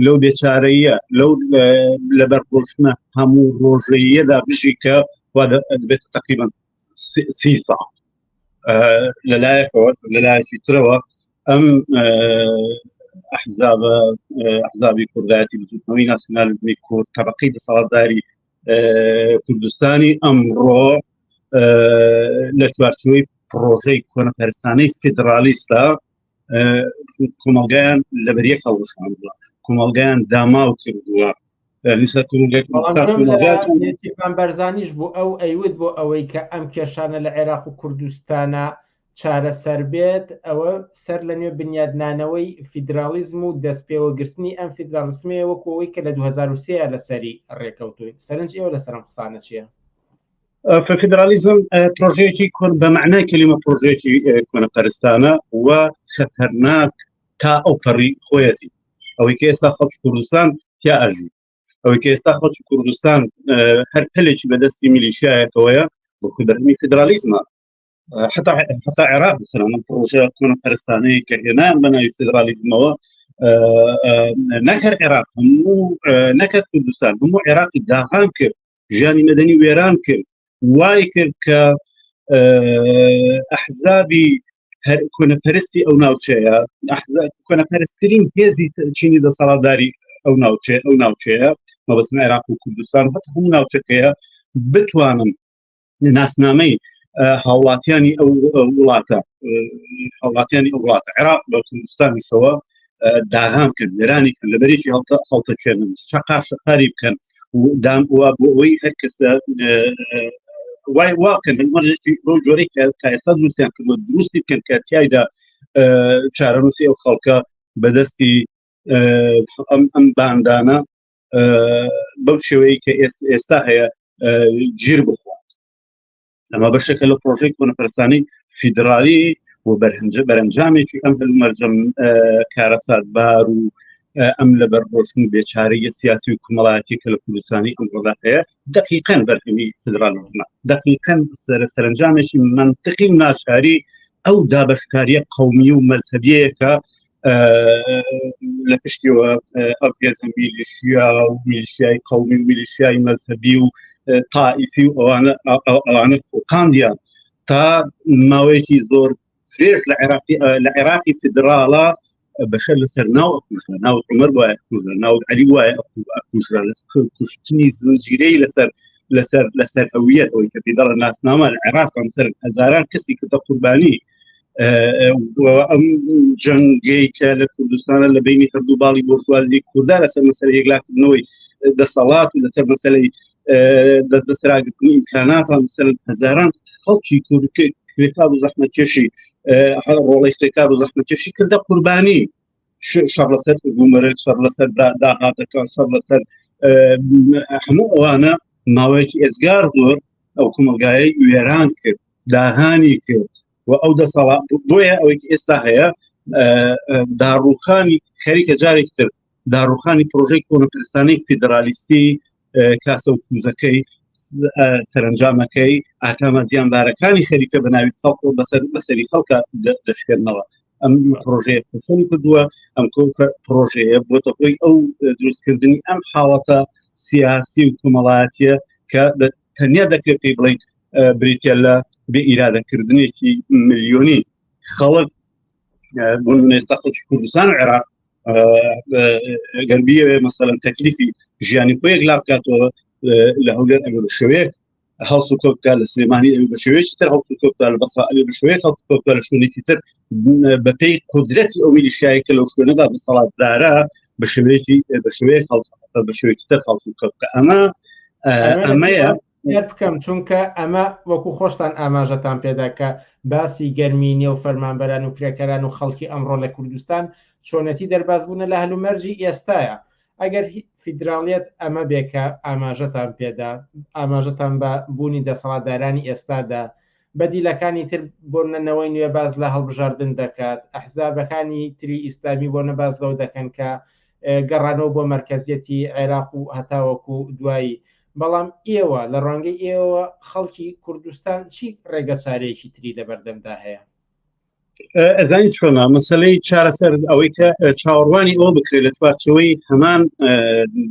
لەو بێچارەیە، لەو لەبەر ڕۆشنە هەموو ڕۆژەیەدا بژی کە وا دەبێت تقریبا 30 ساڵ لەلایەکەوە، لەلایەکی ترەوە ئەم ئەحزابە، ئەحزابی کوردایەتی، بزوتنەوەی ناسیۆنالیزمی کورد، تەبقەی دەسەڵاتداری کوردستانی ئەمڕۆ لە چوارچێوەی پڕۆژەی کۆنەپەرستانەی فیدرالیستا کۆمەڵگایان لەبەریەک هەڵوەشاندووە، کۆمەڵگایان داماو کردووە. بەرزانیش بوو ئەو ئەیوت بۆ ئەوەی کە ئەم کێشانە لە عێراق و کوردستانە چارەسەر بێت، ئەوە سەر لە نوێ بنیادنانەوەی فیدراڵیزم و دەستپێوەگرتنی ئەم فیدراڵیزمەیە وەکو ئەوەی کە لە 2003 لەسەری ڕێکەوتوین. سەرنج ئێوە لەسەر ئەم قسانە چییە؟ فیدرالیزم پرۆژەیەکی کۆن بە معنای کەلیمە پرۆژەیەکی کۆنەپەرستانە و خەتەرناک تا ئەو پەڕی خۆیەتی. ئەوەی کە ئێستا خەڵکی کوردستان تیا ئەژی، ئەوەی کە ئێستا خەڵکی کوردستان هەر پەلێکی بەدەستی میلیشیایەکەوەیە بۆ خۆی بەرهەمی فیدرالیزمە. حتا حتا عێراق مثلا ئەم پرۆژە کۆنەپەرستانەیە کە هێنان بە ناوی فیدرالیزمەوە، نەک هەر عێراق هەموو، نەکەت کوردستان، هەموو عێراقی داغان کرد، ژیانی مەدەنی وێران کرد، وای کرد کە ئەحزابی کۆنەپەرستی ئەو ناوچەیە، کۆنەپەرستترین هێزی چینی دەسەڵاتداری ئەو ناوچەیە، ئەو ناوچەیە مەبەستم عێراق و کوردستان و هەتا هەموو ناوچەکەیە، بتوانن ناسنامەی هاوڵاتیانی ئەو وڵاتە، هاوڵاتیانی ئەو وڵاتە عێراق بە کوردستانیشەوە داغان بکەن، وێرانی بکەن، لەبەرێکی هەڵتەکێنن، شەقا شەقاری بکەن و دام وا بۆ ئەوەی هەر کەسە وای وا بکەن بەو جۆرەی کە تا ئێستا دروستیان کردووە دروستی بکەن کە تیایدا چارەنووسی ئەو خەڵکە بەدەستی ئەم باندانە بەو شێوەیە کە ئێستا هەیە گیر بخوات. ئەمە بەشێکە لە پرۆژەی کۆنەپەرستانی فیدرالی و بەرەنجامێکی ئەم هەلومەرجەم کارەساتبار و ئەم لەبەر ڕۆشن و بێچارەیە سیاسی و کۆمەڵایەتی کە لە کوردستانی ئەمڕۆدا هەیە، دقیقاً بەرهەمی فیدرالیزمە، دقیقاً سەرەنجامێکی منطقی و ناچاری ئەو دابەشکاریە قەومی و مەزهەبیەیە کە لە پشتیەوە ئەو هێزە میلیشیا و میلیشیای قەومی و میلیشیای مەزهەبی و تائیفی و ئەوانە خوڵقاندیان تا ماوەیەکی زۆر. درێژ لە عێراقی لە عێراقی فیدراڵە بەشەر لەسەر ناو ئەکوژرا ناو عمر وایە ئەکوژرا ناو علی وایە ئەکوژرا لە کوشتنی زنجیرەی لەسەر لەسەر لەسەر هەویەت ئەوەی کە پێی دەڵێن ناسنامە لە عێراق سەر هەزاران کەسی کردە قوربانی ئەم جەنگەی کە لە کوردستانە لە بینی هەردوو باڵی بۆرژوازی کووردا لەسەر مەسەر یەکلاکردنەوەی دەسەڵات و لەسەر مەسلەی دەست بەسەراگرتنی ئیمکاناتان سەر هەزاران خەڵکی کورد کرێکار و زەحمەتکێشی ڕۆڵی کرێکار و زەحمەتکێشی کردە قوربانی شەڕ لەسەر گومرگ شەڕ لەسەر داهاتەکان شەڕ لەسەر هەموو ئەوانە ماوەیەکی ئێزگار زۆر ئەو کۆمەلگایەی وێران کرد داهانی کرد و ئەو دەسەڵات بۆیە ئەوەی ئێستا هەیە داڕوخانی خەریکە جارێک تر داڕوخانی پرۆژەی کۆنەپرستانەی فیدرالیستی کاسە و کوزەکەی سەرنجامەکەی ئاکامە زیانبارەکانی خەریکە بە ناوی خەڵک و بەسەر بەسەری خەڵکە دەشکێنەوە ئەم پرۆژەیە پسند کردووە ئەم پرۆژەیە بۆتە هۆی ئەو دروستکردنی ئەم حاڵەتە سیاسی و کۆمەڵایەتیە کە تەنیا دەکرێت پێی بڵین بریتە لە بێ ئیرادەکردنێکی ملیۆنی خەڵک بۆ ئێستا خەڵکی کوردستان و عێراق گەر بیەوێ مەسەلەن تەکلیفی ژیانی خۆی یەکلا بکاتەوە لە هەولێر ئەگەر بە شێوەیەک هەڵس و کەوت بکات لە سلێمانی ئەوی بە شێوەیەکی تر هەڵس و کەوت بکات لە بەسرا ئەوی بە شێوەیەک هەڵس و کەوت بکات لە شوێنێکی تر بەپێی قودرەتی ئەو میلیشیایە کە لەو شوێنەدا دەسەڵاتدارە بە شێوەیەکی بە شێوەیەک هەڵس بە شێوەیەکی تر هەڵس و کەوت بکات ئەمە ئەمەیە دیار بکەم چونکە ئەمە وەکو خۆشتان ئاماژەتان پێدا کە باسی گەرمی نێو فەرمانبەران و کرێکاران و خەڵکی ئەمڕۆ لە کوردستان چۆنەتی دەربازبوونە لە هەلومەرجی ئێستاە ئەگەر فیدراڵیەت ئەمە بێ کە ئاماژەتان پێدا ئاماژەتان بە بوونی دەسەڵاتدارانی ئێستادا بەدیلەکانی تر بۆ نەوەی نوێ باس لە هەڵبژاردن دەکات، ئەحزابەکانی تری ئیسلامی بۆ نە باس لەوە دەکەن کە گەڕانەوە بۆ مەرکەزیەتی عێراق و هەتاوەکو دوایی. بەڵام ئێوە لە ڕوانگەی ئێوەوە خەڵکی کوردستان چی ڕێگە چارەیەکی تری لەبەردەمدا هەیە؟ ئەزانی چۆنە مەسلەی چارەسەر ئەوەی کە چاوەڕوانی ئەوە بکرێت لە چوارچەوەی هەمان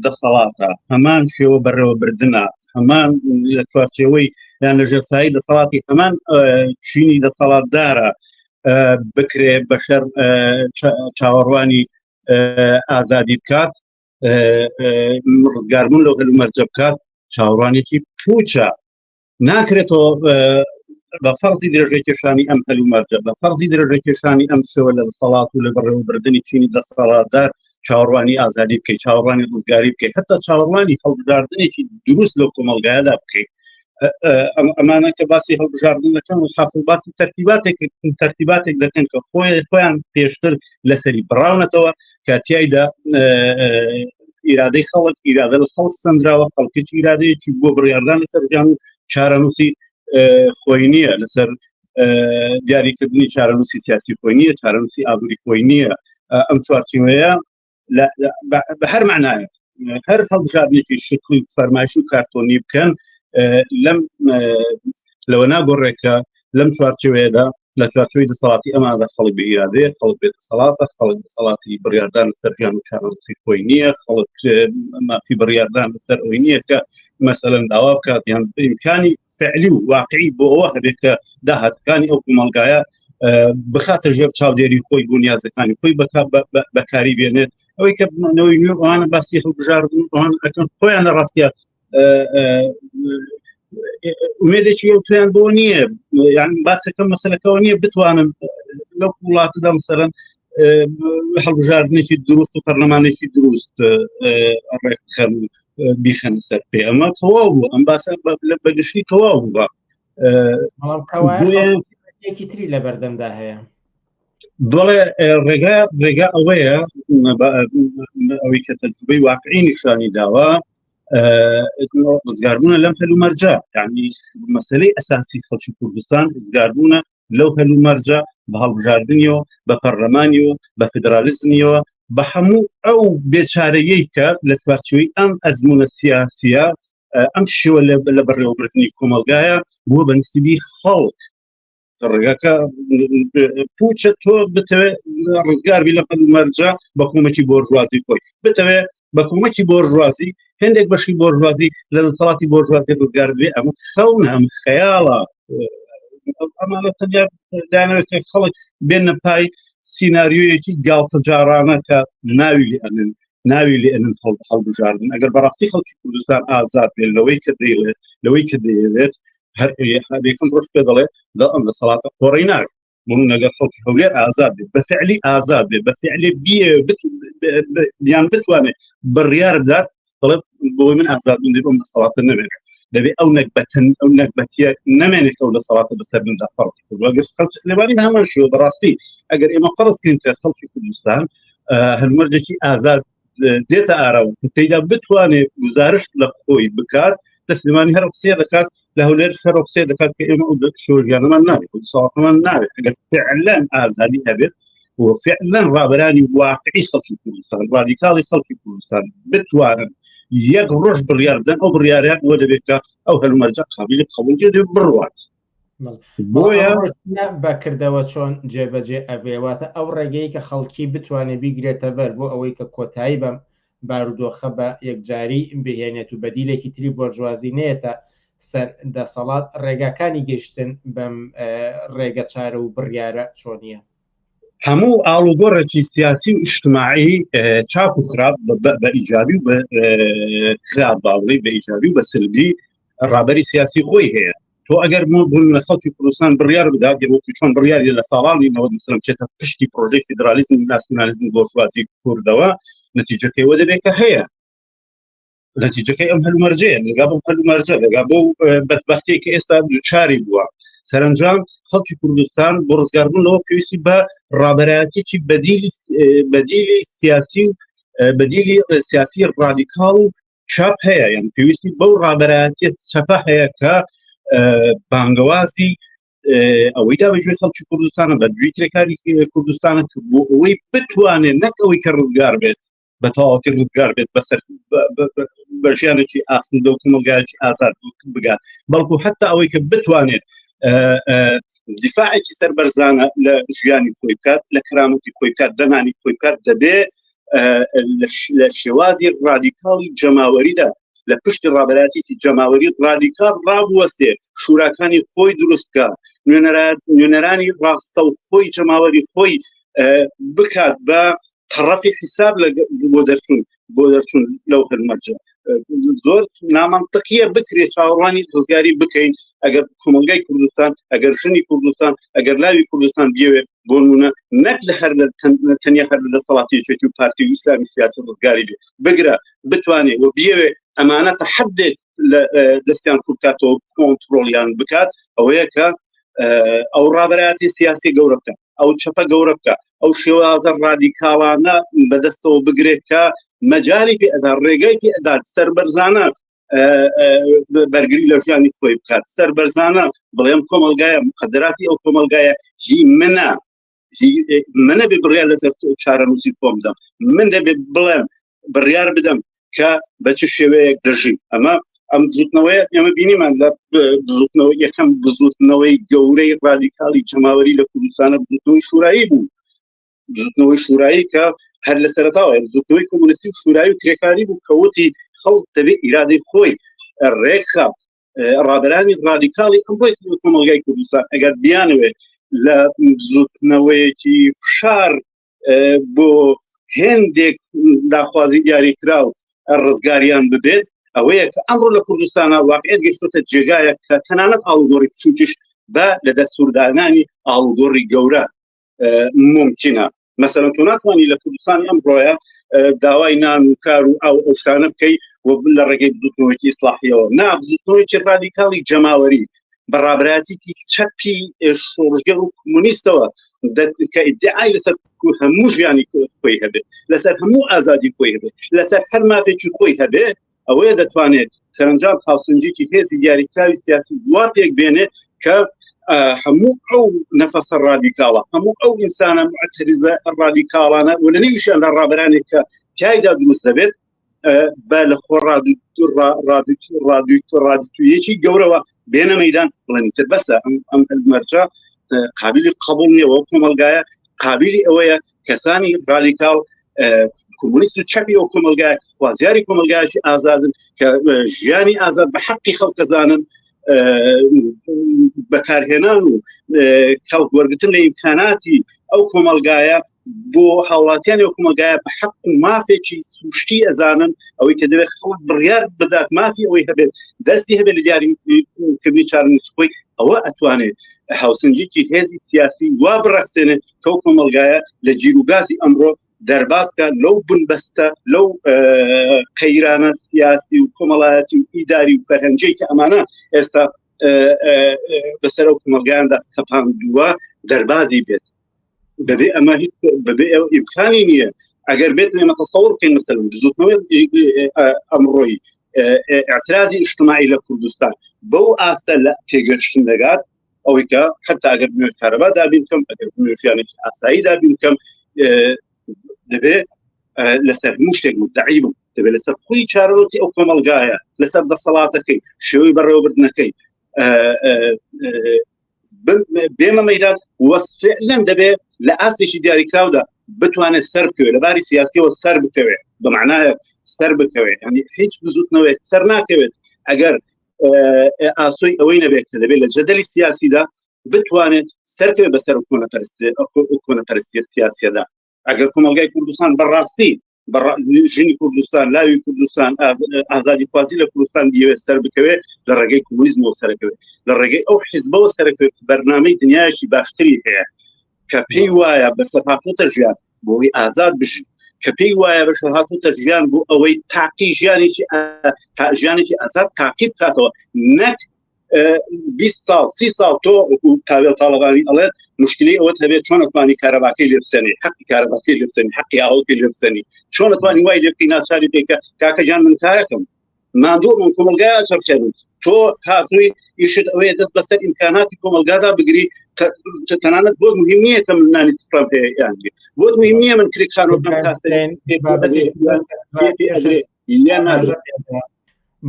دەسەڵاتە هەمان شێوە بەڕێوەبردنە هەمان لە چوارچێوەی یان لە ژێرسایی دەسەڵاتی هەمان چینی دەسەڵاتدارە بکرێ بەشەر چاوەڕوانی ئازادی بکات ڕزگاربوون لەو هەلومەرجە بکات چاوەڕوانێکی پوچە ناکرێتەوە بە فەرزی درێژەی کێشانی ئەم هەلومەرجە بە فەرزی درێژەی کێشانی ئەم شێوە لە دەسەڵات و لە بەڕێوەبردنی چینی دەسەڵاتدار چاوەڕوانی ئازادی بکەیت چاوەڕوانی ڕزگاری بکەیت حتا چاوەڕوانی هەڵبژاردنێکی دروست لەو کۆمەڵگایەدا بکەیت ئەمانە کە باسی هەڵبژاردن دەکەن و حاصل باسی تەرتیباتێک تەرتیباتێک دەکەن کە خۆی خۆیان پێشتر لەسەری بڕاونەتەوە کە تیایدا ئیرادەی خەڵک ئیرادە لە خەڵک سندراوە خەڵکێکی ئیرادەیەکی بۆ بڕیاردان لەسەر ژیان و چارەنووسی خۆی نییە لەسەر دیاریکردنی چارەنووسی سیاسی خۆی نییە چارەنووسی ئابووری خۆی نییە ئەم چوارچیوەیە بە هەر معناە هەر هەڵبژاردنێکی شکلی فەرمایش و کارتۆنی بکەن لەم لەوە ناگۆڕێکە لەم چوارچێوەیەدا لە چوارچێوەی دەسەڵاتی ئەماندا خەڵک بێ ئیرادەیە، خەڵک بێ دەسەڵاتە، خەڵک دەسەڵاتی بڕیاردان لەسەر ژیان و چارەنووسی خۆی نییە، خەڵک مافی بڕیاردان لەسەر ئەوەی نییە کە مەسەلەن داوا بکات یان ئیمکانی فعلی و واقعی بۆ ئەوە هەبێت کە داهاتەکانی ئەو کۆمەڵگایە بخاتە ژێر چاودێری خۆی بۆ نیازەکانی خۆی بەکاری بێنێت ئەوەی کە نەوەی نوێ ئەوانە باسی هەڵبژاردن ئەوان ئەکەن خۆیان لە ڕاستە ئومێدێکی ئەو تویان بۆ نییە یان باسەکە مەسلەکەەوە نییە بتوانن لەو وڵاتەدا مەسەرەن هەڵبژاردنێکی دروست و پەرلەمانێکی دروست ڕێکخەن بیخەن سەر پێ ئەمە تەواو بوو ئەم باسە بەگشتی تەواو بووە یەکی تری لە بەردەمدا هەیە بەڵێ ڕێگا ڕێگا ئەوەیە ئەوەی کە تەجروبەی واقعی نیشانی داوە ڕزگاربوونە لەم هەلومەرجە یعنی مەسلەی ئەساسی خەڵکی کوردستان ڕزگاربوونە لەو هەلومەرجە بە هەڵبژاردنیەوە بە پەرلەمانیەوە بە فیدرالیزمیەوە بە هەموو ئەو بێچارەیەی کە لە چوارچێوەی ئەم ئەزمونە سیاسیە ئەم شێوە لە بەڕێوەبردنی کۆمەلگایە بووە بە نسیبی خەڵک ڕێگاکە پوچە تۆ بتەوێت ڕزگار بی لە مەرجە بە کۆمەکی بۆرژوازی خۆی بتەوێت بە کۆمەکی بۆرژوازی هەندێک بەشی بۆرژوازی لە دەسەڵاتی بۆرژوازی ڕزگار بێ ئەمە خەون ئەم خەیاڵە. ئەمانە تەنیا دانەوێت خەڵک بێنە پای سیناریۆیەکی گاڵتەجارانە کە ناوی لێ ئەنن ناوی لێ ئەنن هەڵبژاردن ئەگەر بەڕاستی خەڵکی کوردستان ئازاد بێت لەوەی کە دەیڵێت لەوەی کە دەیەوێت هەر یەکەم ڕۆژ پێ دەڵێ دە ئەم دەسەڵاتە قۆڕی ناوێت بۆ نەگەر خەڵکی هەولێر ئازاد بێت بە فعلی ئازاد بێت بە فعلی بیان بتوانێت بڕیار بدات بڵێ بۆی من ئازاد بوون دەبێت ئەم دەسەڵاتە نەبێت دەبێت ئەو نەگبەتن ئەو نەگبەتیە نەمێنێت ئەو دەسەڵاتە بەسەر مندا فەرز کردووە گەر خەڵکی سلێمانی بە هەمان شێوە بەڕاستی ئەگەر ئێمە فەرز کەین کە خەڵکی کوردستان هەلومەرجێکی ئازاد دێتە ئاراوە کە تێیدا بتوانێت گوزارشت لە خۆی بکات لە سلێمانی هەر قسەیە دەکات لە هەولێر هەر قسەیە دەکات کە ئێمە ئەو شۆژیانەمان ناوێت ئەو دەسەڵاتەمان ناوێت ئەگەر فعلا ئازادی هەبێت و فعلا ڕابەرانی واقعی خەڵکی کوردستان ڕادیکاڵی خەڵکی کوردستان بتوانن یەک ڕۆژ بڕیار بدەن ئەو بڕیاریان بۆ دەبێت کە ئەو هەلومەرجە قابلی قبوڵ دەبێت بڕوات بۆیە بەکردەوە چۆن جێبەجێ ئەبێ واتە ئەو ڕێگەی کە خەڵکی بتوانێت بیگرێتە بەر بۆ ئەوەی کە کۆتایی بەم بارودۆخە بە یەکجاری بهێنێت و بەدیلێکی تری بۆرژوازی نەیەتە سەر دەسەڵات، ڕێگاکانی گەیشتن بەم ڕێگە چارە و بڕیارە چۆنیە؟ هەموو ئاڵوگۆڕێکی سیاسی و ئیجتماعی چاک و خراپ بە ئیجابی و خراپ باڵی بە ئیجابی و بە سلبی ڕابەری سیاسی خۆی هەیە تۆ ئەگەر بوون لە خەڵکی کوردستان بڕیار بدات وەکو چۆن بڕیاری لە ساڵانی 90 مثلەن بچێتە پشتی پرۆژەی فیدرالیزم و ناسیونالیزم بۆرژوازی کوردەوە نەتیجەکەی وە دەبێت کە هەیە نەتیجەکەی ئەم هەلومەرجەیە لەگا بۆ هەلومەرجە لەگا بۆ بەدبەختی کە ئێستا دووچاری بووە سەرنجام خەڵکی کوردستان بۆ ڕزگاربوون لەوە پێویستی بە ڕابەرایەتێکی بەدیلی بەدیلی سیاسی و بەدیلی سیاسی ڕادیکاڵ و چەپ هەیە یان پێویستی بەو ڕابەرایەتیە چەپە هەیە کە بانگەوازی ئەوەی دا بەگوێی خەڵکی کوردستانە بە گوێی کرێکاری کوردستانە کە بۆ ئەوەی بتوانێت نەک ئەوەی کە ڕزگار بێت بە تەواوەتی ڕزگار بێت بەسەر بە ژیانێکی ئاسوودە و کۆمەڵگایەکی ئازاد بگات بەڵکو حتا ئەوەی کە بتوانێت دیفاعێکی سەربەرزانە لە ژیانی خۆی بکات لە کەرامەتی خۆی بکات دەمانی خۆی بکات دەبێ لە شێوازی ڕادیکاڵی جەماوەریدا لە پشتی ڕابەراتێکی جەماوەری ڕادیکاڵ ڕابوەستێ شوراکانی خۆی دروست بکە نوێنەرانی ڕاستە و خۆی جەماوەری خۆی بکات بە تەڕەفی حیساب لە بۆ دەرچوون بۆ دەرچوون لەو هەلومەرجە زۆر نامەنتقیە بکرێت چاوەڕوانی ڕزگاری بکەین ئەگەر کۆمەلگای کوردستان ئەگەر ژنی کوردستان ئەگەر لاوی کوردستان بێوێت بۆ نمونە نەک لە هەر تەنیا هەر لە دەسەڵاتی یەکێتی و پارتی و ئیسلامی سیاسی ڕزگاری بێ بگرە بتوانێ و بیەوێ ئەمانە تەحدێک لە دەستیان کوبکاتەوە کۆنتترۆلیان بکات ئەوەیە کە ئەو ڕابەرایەتی سیاسی گەورە بکە ئەو چەپە گەورە بکە ئەو شێوازە ڕادیکاڵانە بەدەستەوە بگرێت کە مەجای پێ ئەدا ڕێگای پێ ئەدات سەربەرزانە بەرگری لە ژیانی خۆی بکات سەربەرزانە بڵێم کۆمەلگایە مقدراتی ئەو کۆمەلگایە هی منە منە بێ بڕیار لەسەر چارەنووسی خۆم بدەم من دەبێ بڵێم بڕیار بدەم کە بە چ شێوەیەک دەژیم ئەمە ئەم بزوتنەوەی ئێمە بینیمان لە بزوتنەوە یەکەم بزوتنەوەی گەورەی ڕادیکاڵی جەماوەری لە کوردستانە بزوتنەوەی شورایی بوو بزوتنەوەی شورایی کە هەر لە سەرەتاوە بزوتنەوەی کۆمۆنیستی و شورایی و کرێکاری بوو کە وتی خەڵک دەبێ ئیرادەی خۆی ڕێکخا ڕابەرانی ڕادیکاڵی ئەمڕۆی کۆمەڵگای کوردستان ئەگەر بیانەوێت لە بزوتنەوەیەکی فشار بۆ هێندێک داخوازی دیاریکراو ڕزگاریان ببێت ئەوەیە کە ئەمڕۆ لە کوردستانە واقعیت گەشتۆتە جێگایەک کە تەنانەت ئاڵوگۆڕی بچووکیش بە لە دەستوردانانی ئاڵوگۆڕی گەورە ممکنە مەسەلەن تۆ ناتوانانی لە کوردستانی ئەمڕۆیە داوای نان و کار و ئەو ئەو شتانە بکەی و لە ڕێگەی بزوتنەوەیەکی ئیسلاحیەوە نا بزوتنەوەیەکی ڕادیکاڵی جەماوەری بە ڕابراتێکی چەپی شۆڕشگێڕ و کۆمۆنیستەوە کە ئیدعای لەسەر هەموو ژیانی خۆی هەبێت لەسەر هەموو ئازادی خۆی هەبێت لەسەر هەر مافێکی خۆی هەبێت ئەوەیە دەتوانێت سەرنجام هاوسەنگیی هێزی دیاریکراوی سیاسی وا پێک بێنێت کە هەموو ئەو نەفەسە ڕادیکاڵە هەموو ئەو ئینسانە معتریزە ڕادیکاڵانە و لە نێویشیان لە ڕابەرانێک کە تایدا دروست دەبێت بە لە خۆ ڕادیتویەکی گەورەوە بێنە مەدان بڵێن تر بەسە ئەم مەرجە قابلی قبول نییە وە کۆمەلگایە قابلی ئەوەیە کەسانی ڕادیکاڵ کۆمۆنیست و چەپی ئەو کۆمەلگای خوازیاری کۆمەلگایکی ئازادن کە ژیانی ئازاد بە حەقی خەڵکەزانن. بەکارهێنان و کەڵک وەرگتن لە ئیمکاناتی ئەو کۆمەلگایە بۆ هاوڵاتیانی ئەو کۆمەلگایە بە حەق و مافێکی سروشتی ئەزانن ئەوەی کە دەبێت خەڵک بڕیار بدات مافی ئەوەی هەبێت دەستی هەبێت لە دیاریکردنی چارەنووسی خۆی ئەوە ئەتوانێت هاوسەنگیی هێزی سیاسی وا بڕەخسێنێت کە ئەو کۆمەلگایە لە گیروگازی ئەمڕۆ دەرباز بکات لەو بنبەستە لەو قەیرانە سیاسی و کۆمەڵایەتی و ئیداری و فەرهەنگی کە ئەمانە ئێستا بەسەر ئەو کۆمەلگایاندا سەپاندووە دەربازی بێت بەبێ ئەمە هیچ بەبێ ئەو ئیمکانی نییە ئەگەر بێت ئێمە تەسەور بکەین مەسەلەن بزوتنەوەی ئەمڕۆی اعترازی اجتماعی لە کوردستان بەو ئاستە لە تێگەشتن دەگات ئەوەی کە حتا ئەگەر بمێ کارەبا دابین بکەم ئەگەر بمێ ژیانێکی ئاسایی دابین بکەم دەبێ لەسەر هەموو شتێک مدعی بم دەبێت لەسەر خودی چارەنووسی ئەو کۆمەڵگایە لەسەر دەسەڵاتەکەی شێوەی بەڕێوەبردنەکەی بێمە مەدان وەفعلەن دەبێ لە ئاستێکی دیاریکراودا بتوانێت سەر بکەوێت لە باری سیاسیەوە سەر بکەوێت بە معنایە سەر بکەوێت ینی هیچ بزوتنەوەیەک سەر ناکەوێت ئەگەر ئاسۆی ئەوەی نەبێت کە دەبێت لە جەدەلی سیاسیدا بتوانێت سەرکەوێت بەسەر کۆنەپەرستیە سیاسیەدا ئەگەر کۆمەلگای کوردستان بەڕاستی ژنی کوردستان لاوی کوردستان ئازادی خوازی لە کوردستان بیەوێت سەر بکەوێت لە ڕێگەی کۆمۆنیزمەوە سەرکەوێت لە ڕێگەی ئەو حیزبەوە سەرکەوێت بەرنامەی دنیایەکی باشتری هەیە کە پێی وایە بەسەرهاتوتە ژیان بۆی ئازاد بژی کە پێی وایە بەسەرهاتوتە ژیان بۆ ئەوەی تاقی ژیانێکی تا ژیانێکی ئازاد تاقی بکاتەوە نەک 20 ساڵ 30 ساڵ تۆ وەکو تاوێڵ تاڵەبانی ئەڵێت مشکلی ئەوەت هەبێت چۆن ئەتوانی کارەباکەی لێ بسەنی حەقی کارەباکەی لێ بسەنی حەقی ئاوەکەی لێ بسەنی چۆن ئەتوانی وای لێ بکەی ناچاری بکەی کە کاکە گیان من کارەکەم ماندوو بووم کۆمەڵگای ئەچەرخێنم تۆ هاتووی ئیشت ئەوەیە دەست بەسەر ئیمکاناتی کۆمەڵگادا بگری تەنانەت بۆت مهم نییە کە من نانی سفرەم هەیە یان بۆت مهم نییە من کرێ خانووەکەم تا سەرێ یان ناژە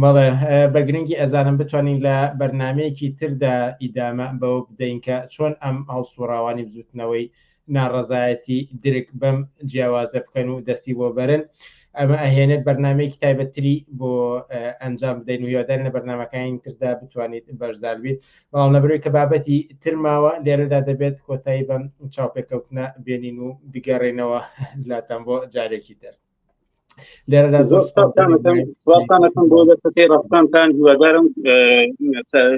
بەڵێ بە گرنگی ئەزانم بتوانین لە بەرنمەیەکی تردا ئیدامە بەوە بدەین کە چۆن ئەم هەڵسوڕاوانی بزوتنەوەی ناڕەزایەتی درک بەم جیاوازە بکەن و دەستی بۆ بەرن ئەمە ئەهێنێت بەرنمەیەکی تایبەتتری بۆ ئەنجام بدەین و هیوادارین لە بەرنمەکانی تردا بتوانیت بەشدار بیت بەڵام لەبەرەوەی کە بابەتی ترماوە لێرەدا دەبێت کۆتایی بەم چاوپێکەوتنە بێنین و بگەڕێنەوە لاتان بۆ جارێکی تر لێرەدا زۆر سپاستانەکەم بۆ دەستەکەی ڕاستانتان هیوادارم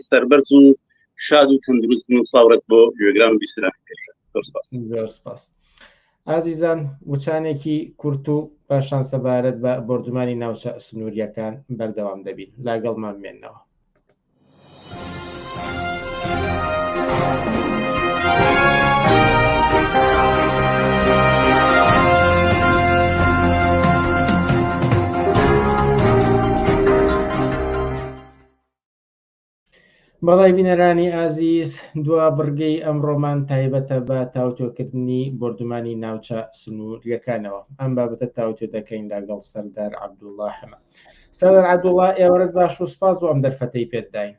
سەربەرز و شاد و تەندروست بن و سڵاو ڕێز بۆ گوێگران و بیسەرانی پێشە زۆر سپاس زۆر سپاس ئازیزان وچانێکی کورت و پاشان سەبارەت بە بۆردومانی ناوچە سنووریەکان بەردەوام دەبین لاگەڵمان بمێنەوە. بەڵی بینەرانی ئازیز دوا بڕگەی ئەمڕۆمان تایبەتە بە تاوتۆکردنی بۆردومانی ناوچە سنووریەکانەوە ئەم بابەتە تاوتۆ دەکەین لەگەڵ سەردار عەبدوڵڵا حەمە سەردار عەبدوڵڵا ئێوارەت باش و سپاس بۆ ئەم دەرفەتەی پێت داین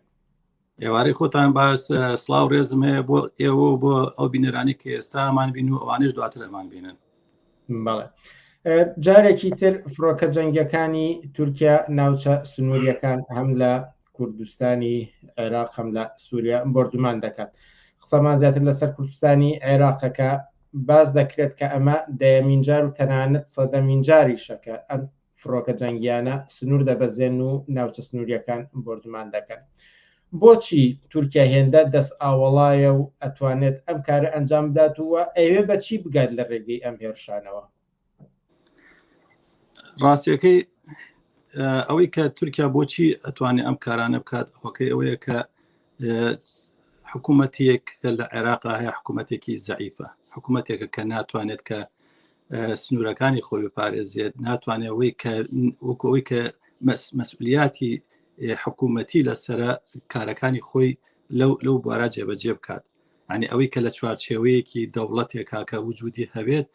ئێوارەی خۆتان باش سڵاو ڕێزم هەیە بۆ ئێوە و بۆ ئەو بینەرانی کە ئێستا ئەمان بین و ئەوانش دواتر ئەمان بینن بەڵێ جارێکی تر فڕۆکە جەنگەکانی تورکیا ناوچە سنووریەکان هەم لە کوردستانی عێراق هەم لە سووریا بۆردومان دەکات قسەمان زیاتر لەسەر کوردستانی عێراقەکە باس دەکرێت کە ئەمە دەیەمین جار و تەنانەت سەدەمین جاریشە کە ئەم فڕۆکە جەنگیانە سنوور دەبەزێن و ناوچە سنووریەکان بۆردومان دەکەن. بۆچی تورکیا هێندە دەست ئاوەڵایە و ئەتوانێت ئەم کارە ئەنجام بدات و ئەیەوێ بە چی بگات لە ڕێگەی ئەم هێرشانەوە؟ ڕاستیەکەی ئەوەی کە تورکیا بۆچی ئەتوانێت ئەم کارانە بکات هۆکەی ئەوەیە کە حکوومەتێک لە عێراق هەیە حکوومەتێکی زعیفە حکوومەتێکە کە ناتوانێت کە سنوورەکانی خۆی بپارێزێت ناتوانێت ئەوەی کە وەکو ئەوەی کە مەسئولیاتی حکوومەتی لەسرە کارەکانی خۆی لەو لەو بوارە جێبەجێ بکات ینی ئەوەی کە لە چوارچێوەیەکی دەوڵەتێکا کە وجودی هەبێت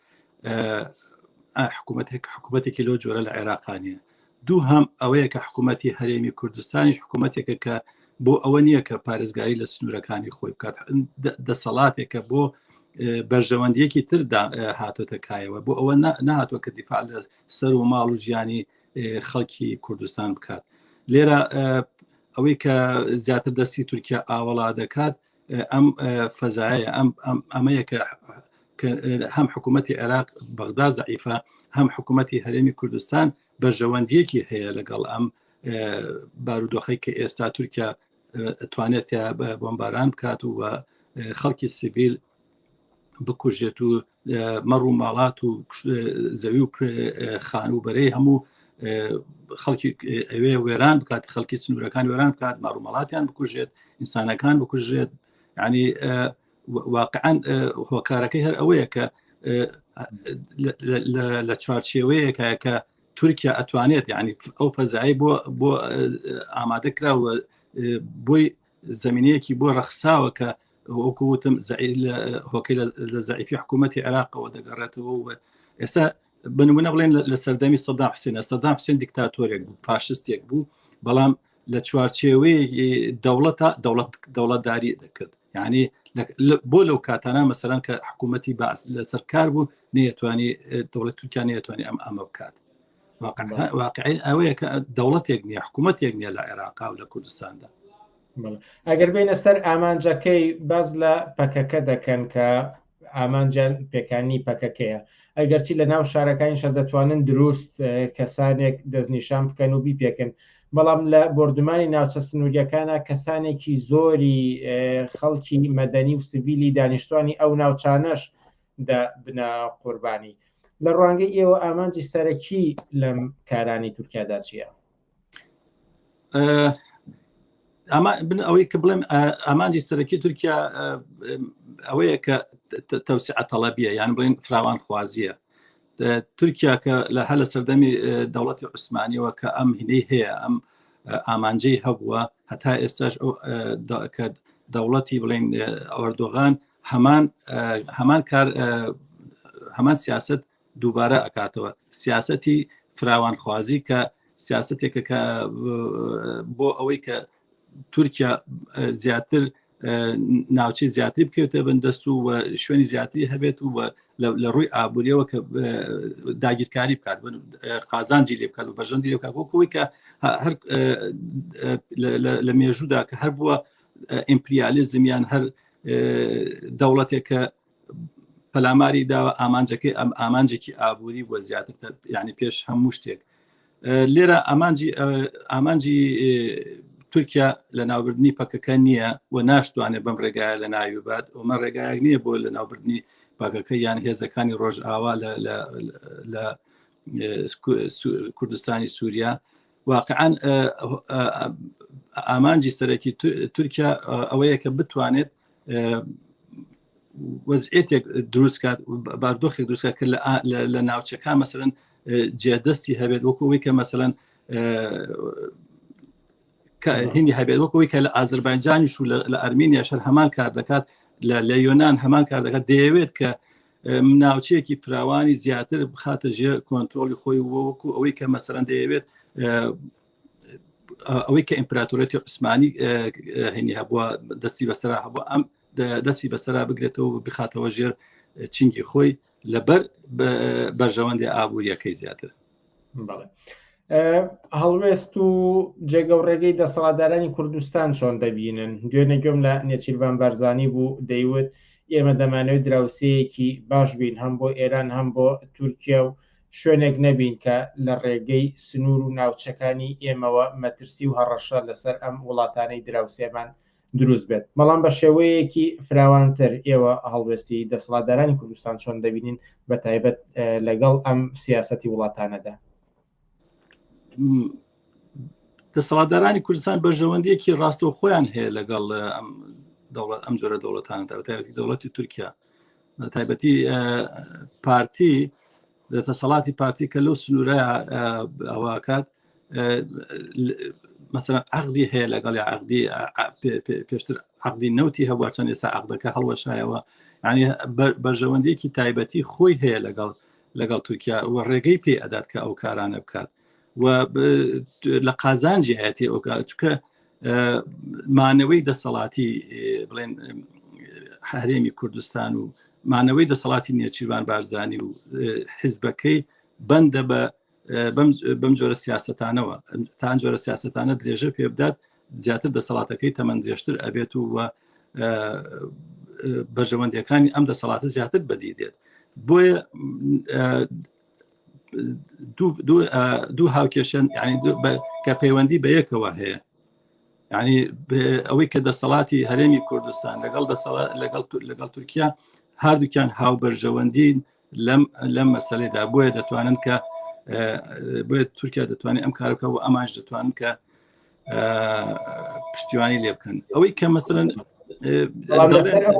حکوومەتێک حکوومەتێکی لەو جۆرە لە عێراقانە دوو هەم ئەوەیە کە حکوومەتی هەرێمی کوردستانیش حکوومەتێکە کە بۆ ئەوە نییە کە پارێزگاری لە سنوورەکانی خۆی بکات دەسەڵاتێکە بۆ بەرژەوەندیەکی تر هاتۆتە کایەوە بۆ ئەوە نهاتوە کە دیفاع لە سەر و ماڵ و ژیانی خەڵکی کوردستان بکات لێرە ئەوەی کە زیاتر دەستی تورکیا ئاوەڵا دەکات ئەم فەزایە ئەم ئەمەیە کە هەم حکوومەتتی عێراق بەغدا زعیفە هەم حکوومەتتی هەرێمی کوردستان بەرژەوەندیەکی هەیە لەگەڵ ئەم بارودۆخی کە ئێستا تورکیا توانێت بۆمباران بکات و خەڵکی سیڤیل بکوژێت و مەڕ و ماڵات و زەوی و خانوو بەرەی هەموو خەڵکی ئەوێ وێران بکات خەڵکی سنوورەکان وێران بکات ماڕومەڵاتیان بکوژێت ئینسانەکان بکوژێت ینی واقعا هۆکارەکەی هەر ئەوەیە کە لە چوارچێوەیەکە کە تورکیا ئەتوانێت یعنی ئەو فەزایی بۆ بۆ ئامادە کرا و بۆی زمینەیەکی بۆ ڕەخساوە کە وەکو وتم هۆکەی لە زەعیفی حکوومەتتی عێراقەوە دەگەڕێتەوە و ئێستا بنمونە بڵێن لە سەردەمی سەدام حسێنە سەدام حسێن دیکتاتۆرێک بوو فاشستێک بوو بەڵام لە چوارچێوەی دەوڵەتە دەوڵەت دەوڵەتداری دەکرد یعنی بۆ لەو کاتانە مەسەرەن کە حکوومەتی باس لەسەر کار بوو نەیەتوانی دەوڵەت تورکیا نەیەتوانی ئەم ئەمە بکات واقعی ئەوەیە کە دەوڵەتێک نییە حکوومەتێک نییە لە عێراقا و لە کوردستاندا ئەگەر بینە سەر ئامانجەکەی باز لە پەکەکە دەکەن کە ئامانجیان پێکانی پەکەکەیە ئەگەرچی لە ناو شارەکانی شەر دەتوانن دروست کەسانێک دەستنیشان بکەن و بیپێکن بەڵام لە بردومانی ناوچە سنووریەکانە کەسانێکی زۆری خەڵکی مەدەنی و سڤیلی دانیشتوانی ئەو ناوچانەش دەبنە قوربانی لە ڕوانگەی ئێوە ئامانجی سەرەکی لەم کارانی تورکیادا چییە؟ ئەمە بن ئەوەی کە بڵێم ئامانجی سەرەکی تورکیا ئەوەیە کە تەوسعە تەڵەبیە یان بڵێن فراوان خوازیە تورکیا کە لە هەر لە سەردەمی دەوڵەتی عوسمانیەوە کە ئەم هینەی هەیە ئەم ئامانجەی هەبووە هەتا ئێستاش کە دەوڵەتی بڵێن ئەردۆغان هەمان هەمان کار هەمان سیاست دووبارە ئەکاتەوە سیاستی فراوانخوازی کە سیاستێکە کە بۆ ئەوەی کە تورکیا زیاتر ناوچەی زیاتری بکەوێتە بن دەست و شوێنی زیاتری هەبێت و لە ڕووی ئابووریەوە کە داگیرکاری بکات قازانجی لێ بکات و بەژەندی لێ بکات وەکەوەی کە هەر لە مێژوودا کە هەر بووە ئیمپریالیزم یان هەر دەوڵەتێک کە پەلاماری داوە ئامانجەکەی ئەم ئامانجێکی ئابووری بووە زیاتر ینی پێش هەموو شتێک لێرە ئامانجی ئامانجی تورکیا لە ناوبردنی پەکەکە نییە و ناشتوانێت بەم ڕێگایە لە ناوی بات ئەومە ڕێگایەک نییە بۆ لە ناوبردنی پەکەکە یان هێزەکانی ڕۆژئاوا لە کوردستانی سووریا واقعا ئامانجی سەرەکی تورکیا ئەوەیە کە بتوانێت وەزعێتێک دروستکات باردۆخێک دروستکات کە لە ناوچەکان مەسەرەن جێدەستی هەبێت وەکو ئەوەی کە مەسەرەن هینی هەبێت وەکەوەی کە لە ئازربایجانیش و لە ئەرمینیا شەر هەمان کار دەکات لە یۆناان هەمان کار دەکات دەیەوێت کە ناوچەیەکی فراوانی زیاتر بخاتە ژێر کۆنتترۆلی خۆی وەکو ئەوەی کە مەسەرەن دەیەوێت ئەوەی کە ئیمپراتۆریەتی عوسمانی هەنی هەبووە دەستی بەسرا هەبوو ئەم دەستی بەسرا بگرێتەوە و بخاتەوە ژێر چنگی خۆی لەبەر بەرژەوەندی ئابووریەکەی زیاتر. هەڵوێست و جێگە و ڕێگەی دەسەڵاتدارانی کوردستان چۆن دەبینن دوێنێ گوێم لە نێچیرڤان بارزانی بوو دەیوت ئێمە دەمانەوێت دراوسێیەکی باش بین هەم بۆ ئێران هەم بۆ تورکیا و شوێنێک نەبین کە لە ڕێگەی سنوور و ناوچەکانی ئێمەوە مەترسی و هەڕەشە لەسەر ئەم وڵاتانەی دراوسێمان دروست بێت بەڵام بە شێوەیەکی فراوانتر ئێوە هەڵوێستی دەسەڵاتدارانی کوردستان چۆن دەبینین بە تایبەت لەگەڵ ئەم سیاسەتی وڵاتانەدا؟ دەسەڵاتدارانی کوردستان بەرژەوەندیەکی ڕاستەو خۆیان هەیە لەگەڵ ئەم دەوڵەت ئەم جۆرە دەوڵەتانەدا بە تایبەتی دەوڵەتی تورکیا بە تایبەتی پارتی دەسەڵاتی پارتی کە لەو سنوورە ئەوەکات مەسەلەن عقدی هەیە لەگەڵ عقدی پێشتر عقدی نەوتی هەبووە چەند ئێستا عقدەکە هەڵوەشایەوە ینی بەرژەوەندیەکی تایبەتی خۆی هەیە لەگەڵ لەگەڵ تورکیا و ڕێگەی پێ ئەدات کە ئەو کارانە بکات و لە قازانجی هەیەتی ئەو چکە مانەوەی دەسەڵاتی بڵێن هەرێمی کوردستان و مانەوەی دەسەڵاتی نێچیروان بارزانی و حیزبەکەی بەندە بە بەم جۆرە سیاستانەوە تان جۆرە سیاستانە درێژە پێ بدات زیاتر دەسەڵاتەکەی تەمەند درێژتر ئەبێت و بەرژەوەندیەکانی ئەم دەسەڵاتە زیاتر بەدی دێت بۆیە دوو هاوکێشن ینی کە پەیوەندی بە یەکەوە هەیە ینی ئەوەی کە دەسەڵاتی هەرێمی کوردستان لەگەڵ دەسەڵات لەگەڵ لەگەڵ تورکیا هەردووکیان هاوبەرژەوەندین لەم لەم مەسلەدا بۆیە دەتوانن کە بۆیە تورکیا دەتوانێت ئەم کارەکە و ئەمانش دەتوانن کە پشتیوانی لێ بکەن ئەوەی کە مەسەن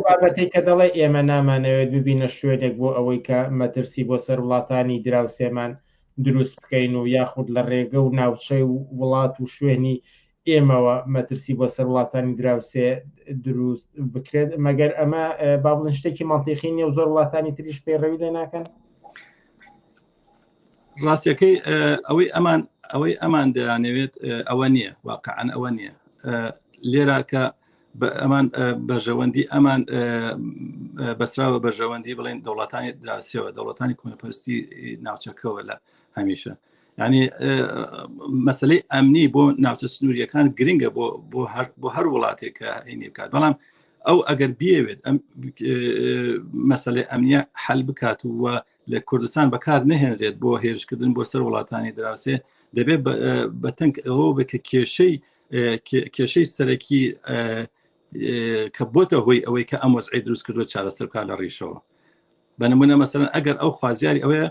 بابەتەی کە دەڵێ ئێمە نامانەوێت ببینە شوێنێک بۆ ئەوەی کە مەترسی بۆ سەر وڵاتانی دراوسێمان دروست بکەین و یاخود لە ڕێگە و ناوچەی و وڵات و شوێنی ئێمەوە مەترسی بۆ سەر وڵاتانی دراوسێ دروست بکرێت مەگەر ئەمە با بڵێن شتێکی مەنتیقی نییە و زۆر وڵاتانی تریش پەیڕەوی لێ ناکەن؟ ڕاستیەکەی ئەوەی ئەمان ئەوەی ئەمان دەیانەوێت ئەوە نییە واقعا ئەوە نییە لێرا کە ئەمان بەرژەوەندی ئەمان بەسراوە بەرژەوەندی بڵێن دەوڵەتانی دراوسێوە دەوڵەتانی کۆنەپەرستی ناوچەکەوە لە هەمیشە ینی مەسلەی ئەمنی بۆ ناوچە سنووریەکان گرنگە بۆ بۆ هەر بۆ هەر وڵاتێک کە هینی بکات بەڵام ئەو ئەگەر بیەوێت ئەم مەسلەی ئەمنیە حل بکات و لە کوردستان بەکار نەهێنرێت بۆ هێرشکردن بۆ سەر وڵاتانی دراوسێ دەبێت بە تەنک ئەوە بە کە کێشەی کێشەی سەرەکی کە بۆتە هۆی ئەوەی کە ئەم وەزعی دروست کردووە چارەسەر بکات لە ڕیشەوە بە نمونە مەسەرەن ئەگەر ئەو خوازیاری ئەوەیە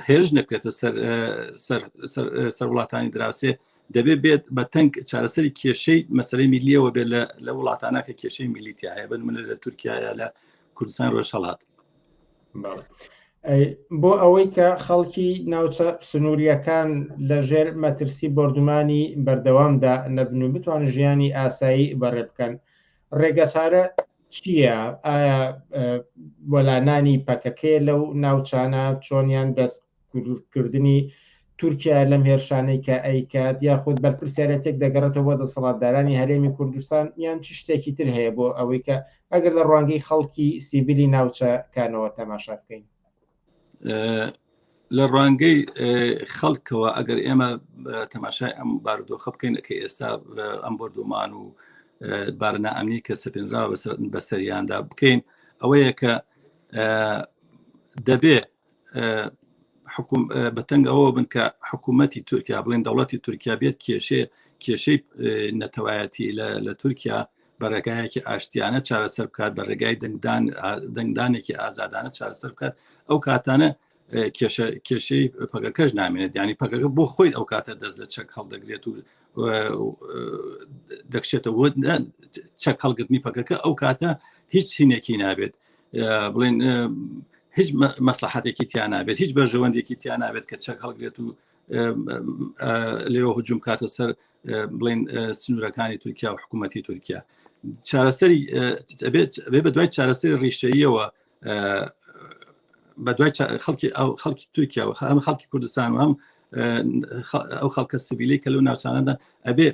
هێرش نەکرێتە سەر سەر وڵاتانی دراوسێ دەبێت بێت بە تەنک چارەسەری کێشەی مەسەری میلیەوە بێت لە وڵاتانە کە کێشەی میلیتیا هەیە بە نمونە لە تورکیا لە کوردستان ڕۆژهەڵات. بۆ ئەوەی کە خەڵکی ناوچە سنووریەکان لە ژێر مەترسی بۆردومانی بەردەوامدا نەبن و بتوان ژیانی ئاسایی بەڕێ بکەن ڕێگەچارە چییە؟ ئایا وەلانانی پەکەکەیە لەو ناوچانە چۆنیان دەست کردنی تورکیا لەم هێرشانەی کە ئەیکات یاخود بەرپرسیارەتێک دەگەڕێتەوە بۆ دەسەڵاتدارانی هەرێمی کوردستان یان چ شتێکی تر هەیە بۆ ئەوەی کە ئەگەر لە ڕوانگەی خەڵکی سیڤیلی ناوچەکانەوە تەماشا بکەین؟ لە ڕوانگەی خەڵکەوە ئەگەر ئێمە تەماشای ئەم بارودۆخە بکەین کە ئێستا ئەم بۆردومان و بارە نائەمنی کە سەپێنراوە بەسەریاندا بکەین ئەوەیە کە دەبێ حکوم بەتەنگ ئەوە بن کە حکوومەتی تورکیا بڵێن دەوڵەتی تورکیا بێت کێشێ کێشەی نەتەوایەتی لە تورکیا بە ڕێگایەکی ئاشتیانە چارەسەر بکات بە ڕێگای دەنگدان دەنگدانێکی ئازادانە چارەسەر بکات ئەو کاتانە کێشە کێشەی پەکەکەش نامێنێت ینی پەکەکە بۆ خۆی ئەو کاتە دەست لە چەک هەڵدەگرێت و دەکشێتەوە چەک هەڵگرتنی پەکەکە ئەو کاتە هیچ هینێکی نابێت بڵێن هیچ مەسلحاتێکی تیا نابێت هیچ بەرژەوەندێکی تیا نابێت کە چەک هەڵگرێت و لێوە هجوم کاتە سەر بڵێن سنوورەکانی تورکیا و حکوومەتی تورکیا چارەسەری بێ بە دوای چارەسەری ڕیشەیەوە بە دوای خەڵکی ئەو خەڵکی تورکیا و هەم خەڵکی کوردستان و هەم ئەو خەڵکە سیبیلی کە لەو ناوچانەدا ئەبێ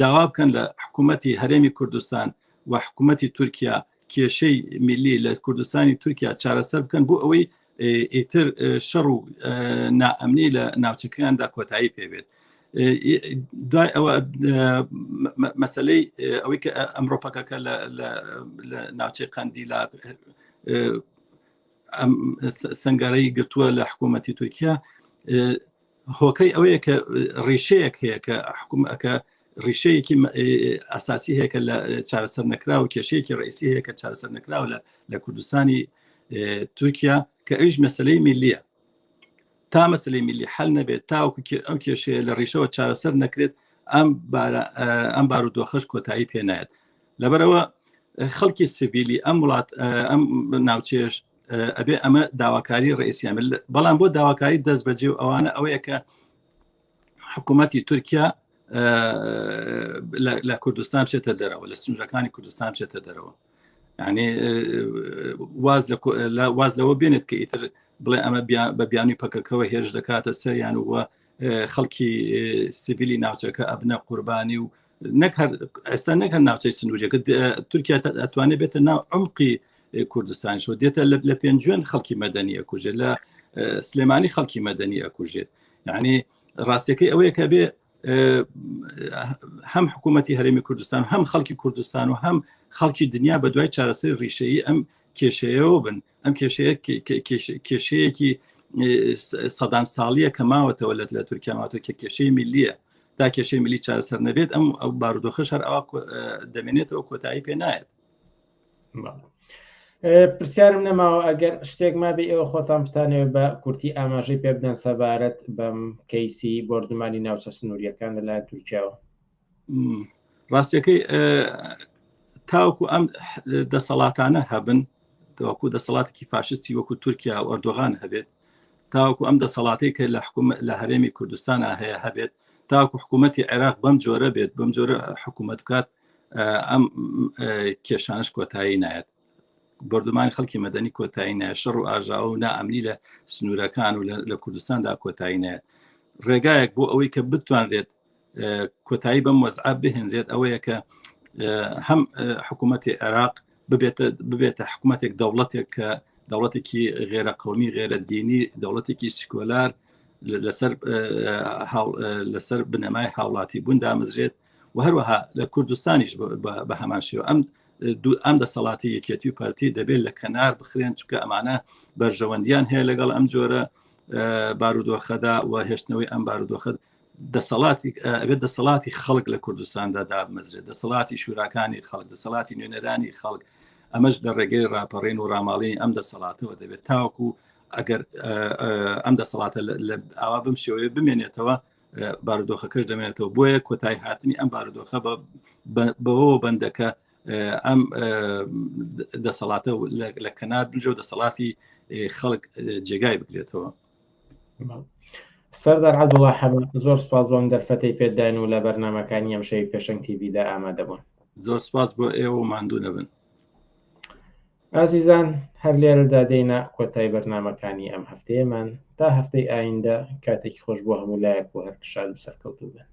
داوا بکەن لە حکوومەتی هەرێمی کوردستان و حکوومەتی تورکیا کێشەی میلی لە کوردستانی تورکیا چارەسەر بکەن بۆ ئەوەی ئیتر شەڕ و نائەمنی لە ناوچەکەیاندا کۆتایی پێبێت دوای ئەوە مەسلەی ئەوەی کە ئەمڕۆ پەکەکە لە ناوچەی قەندیلا سنگەرەی گرتووە لە حکوومەتی تورکیا هۆکەی ئەوەیە کە ڕیشەیەک هەیە کە حکوومەکە ڕیشەیەکی ئەساسی هەیە کە لە چارەسەر نەکرا و کێشەیەکی ڕئیسی هەیە کە چارەسەر نەکراوە لە لە کوردستانی تورکیا کە ئەویش مەسلەی میلیە تا مەسلەی میلی حل نەبێت تاوەکو ئەم کێشەیە لە ڕیشەوە چارەسەر نەکرێت ئەم ئەم بارودۆخەش کۆتایی پێنایەت لەبەرەوە خەڵکی سڤیلی ئەم وڵات ئەم ناوچێش ئەبێ ئەمە داواکاری ڕئیسیان بەڵام بۆ داواکاری دەست بەجێ و ئەوانە ئەوەیە کە حکوومەتی تورکیا لە کوردستان بچێتە دەرەوە لە سنوورەکانی کوردستان بچێتە دەرەوە یعنی واز واز لەوە بێنێت کە ئیتر بڵێ ئەمە بە بیانی پەکەکەەوە هێرش دەکاتە سەریان وە خەڵکی سیبیلی ناوچەکە ئەبنە قوربانی و نەک هەر ئێستا نەک هەر ناوچەی سنووریەکە تورکیا ئەتوانێت بێتە ناو عمقی کوردستانیشەوە دێتە لە پێنجوێن خەڵکی مەدەنی ئەکوژێت لە سلێمانی خەڵکی مەدەنی ئەکوژێت یعنی ڕاستیەکەی ئەوەیە کە بێ هەم حکوومەتی هەرێمی کوردستان هەم خەڵکی کوردستان و هەم خەڵکی دنیا بە دوای چارەسەری ڕیشەیی ئەم کێشەیەوە بن ئەم کێشەیە کێشەیەکی سەدان ساڵیە کە ماوەتەوە لە لە تورکیا ماوەتەوە کە کێشەی میلیە تا کێشەی ملی چارەسەر نەبێت ئەم ئەو بارودۆخش هەر ئەوە دەمێنێتەوە کۆتایی پێ نایەت پرسیارم نەماوە ئەگەر شتێک مابێ ئێوە خۆتان بتانەوێت بە کورتی ئاماژەی پێ بدەن سەبارەت بەم کەیسی بۆردومانی ناوچە سنووریەکان لەلایەن تورکیاوە ڕاستیەکەی تاوەکو ئەم دەسەڵاتانە هەبن وەکو دەسەڵاتێکی فاشستی وەکو تورکیا و ئەردۆغان هەبێت تاوەکو ئەم دەسەڵاتی کە لە حکوم لە هەرێمی کوردستانە هەیە هەبێت تاوەکو حکوومەتتی عێراق بەم جۆرە بێت بەم جۆرە حکوومەت بکات ئەم کێشانش کۆتایی نایەت بردومانی خەڵکی مەدەنی کۆتایی نایە شەڕ و ئاژاوە و نائەمنی لە سنوورەکان و لە کوردستاندا کۆتایی نایەت ڕێگایەک بۆ ئەوەی کە بتوانرێت کۆتایی بەم وەزعە بهێنرێت ئەوەیە کە هەم حکوومەتی عێراق ببێتە ببێتە حکوومەتێک دەوڵەتێک کە دەوڵەتێکی غێرە قومی غێرە دینی دەوڵەتێکی سیکۆلار لەسەر لەسەر بنەمای هاوڵاتی بوون دامەزرێت و هەروەها لە کوردستانیش بە هەمان شێوە ئەم ئەم دەسەڵاتی یەکێتی و پارتی دەبێت لە کەنار بخرێن چکە ئەمانە بەرژەوەندیان هەیە لەگەڵ ئەم جۆرە بارودۆخەدا و هێشتنەوەی ئەم بارودۆخە دەسەڵاتی ئەبێت دەسەڵاتی خەڵک لە کوردستاندا دابمەزرێت دەسەڵاتی شوراکانی خەڵک دەسەڵاتی نوێنەرانی خەڵک ئەمەش لە ڕێگەی ڕاپەڕین و ڕاماڵینی ئەم دەسەڵاتەوە دەبێت تاوەکو ئەگەر ئەم دەسەڵاتە لە ئاوا بم شێوەیە بمێنێتەوە بارودۆخەکەش دەمێنێتەوە بۆیە کۆتای هاتنی ئەم بارودۆخە بەوەوە بەندەکە ئەم دەسەڵاتە لە کەنار بنجە و دەسەڵاتی خەڵک جێگای بگرێتەوە سەردار عەبدوڵا حەمە زۆر سپاس بۆم دەرفەتەی پێداین و لە بەرنمەکانی ئەمشەوی پێشەنگ تیڤیدا ئامادە بوون زۆر سپاس بۆ ئێوە و ماندوو نەبن ئازیزان هەر لێرەدا دێینە کۆتای بەرنامەکانی ئەم هەفتەیەمان تا هەفتەی ئایندە کاتێکی خۆش بۆ هەموو لایەک و هەر شاد و سەرکەوتوو بن.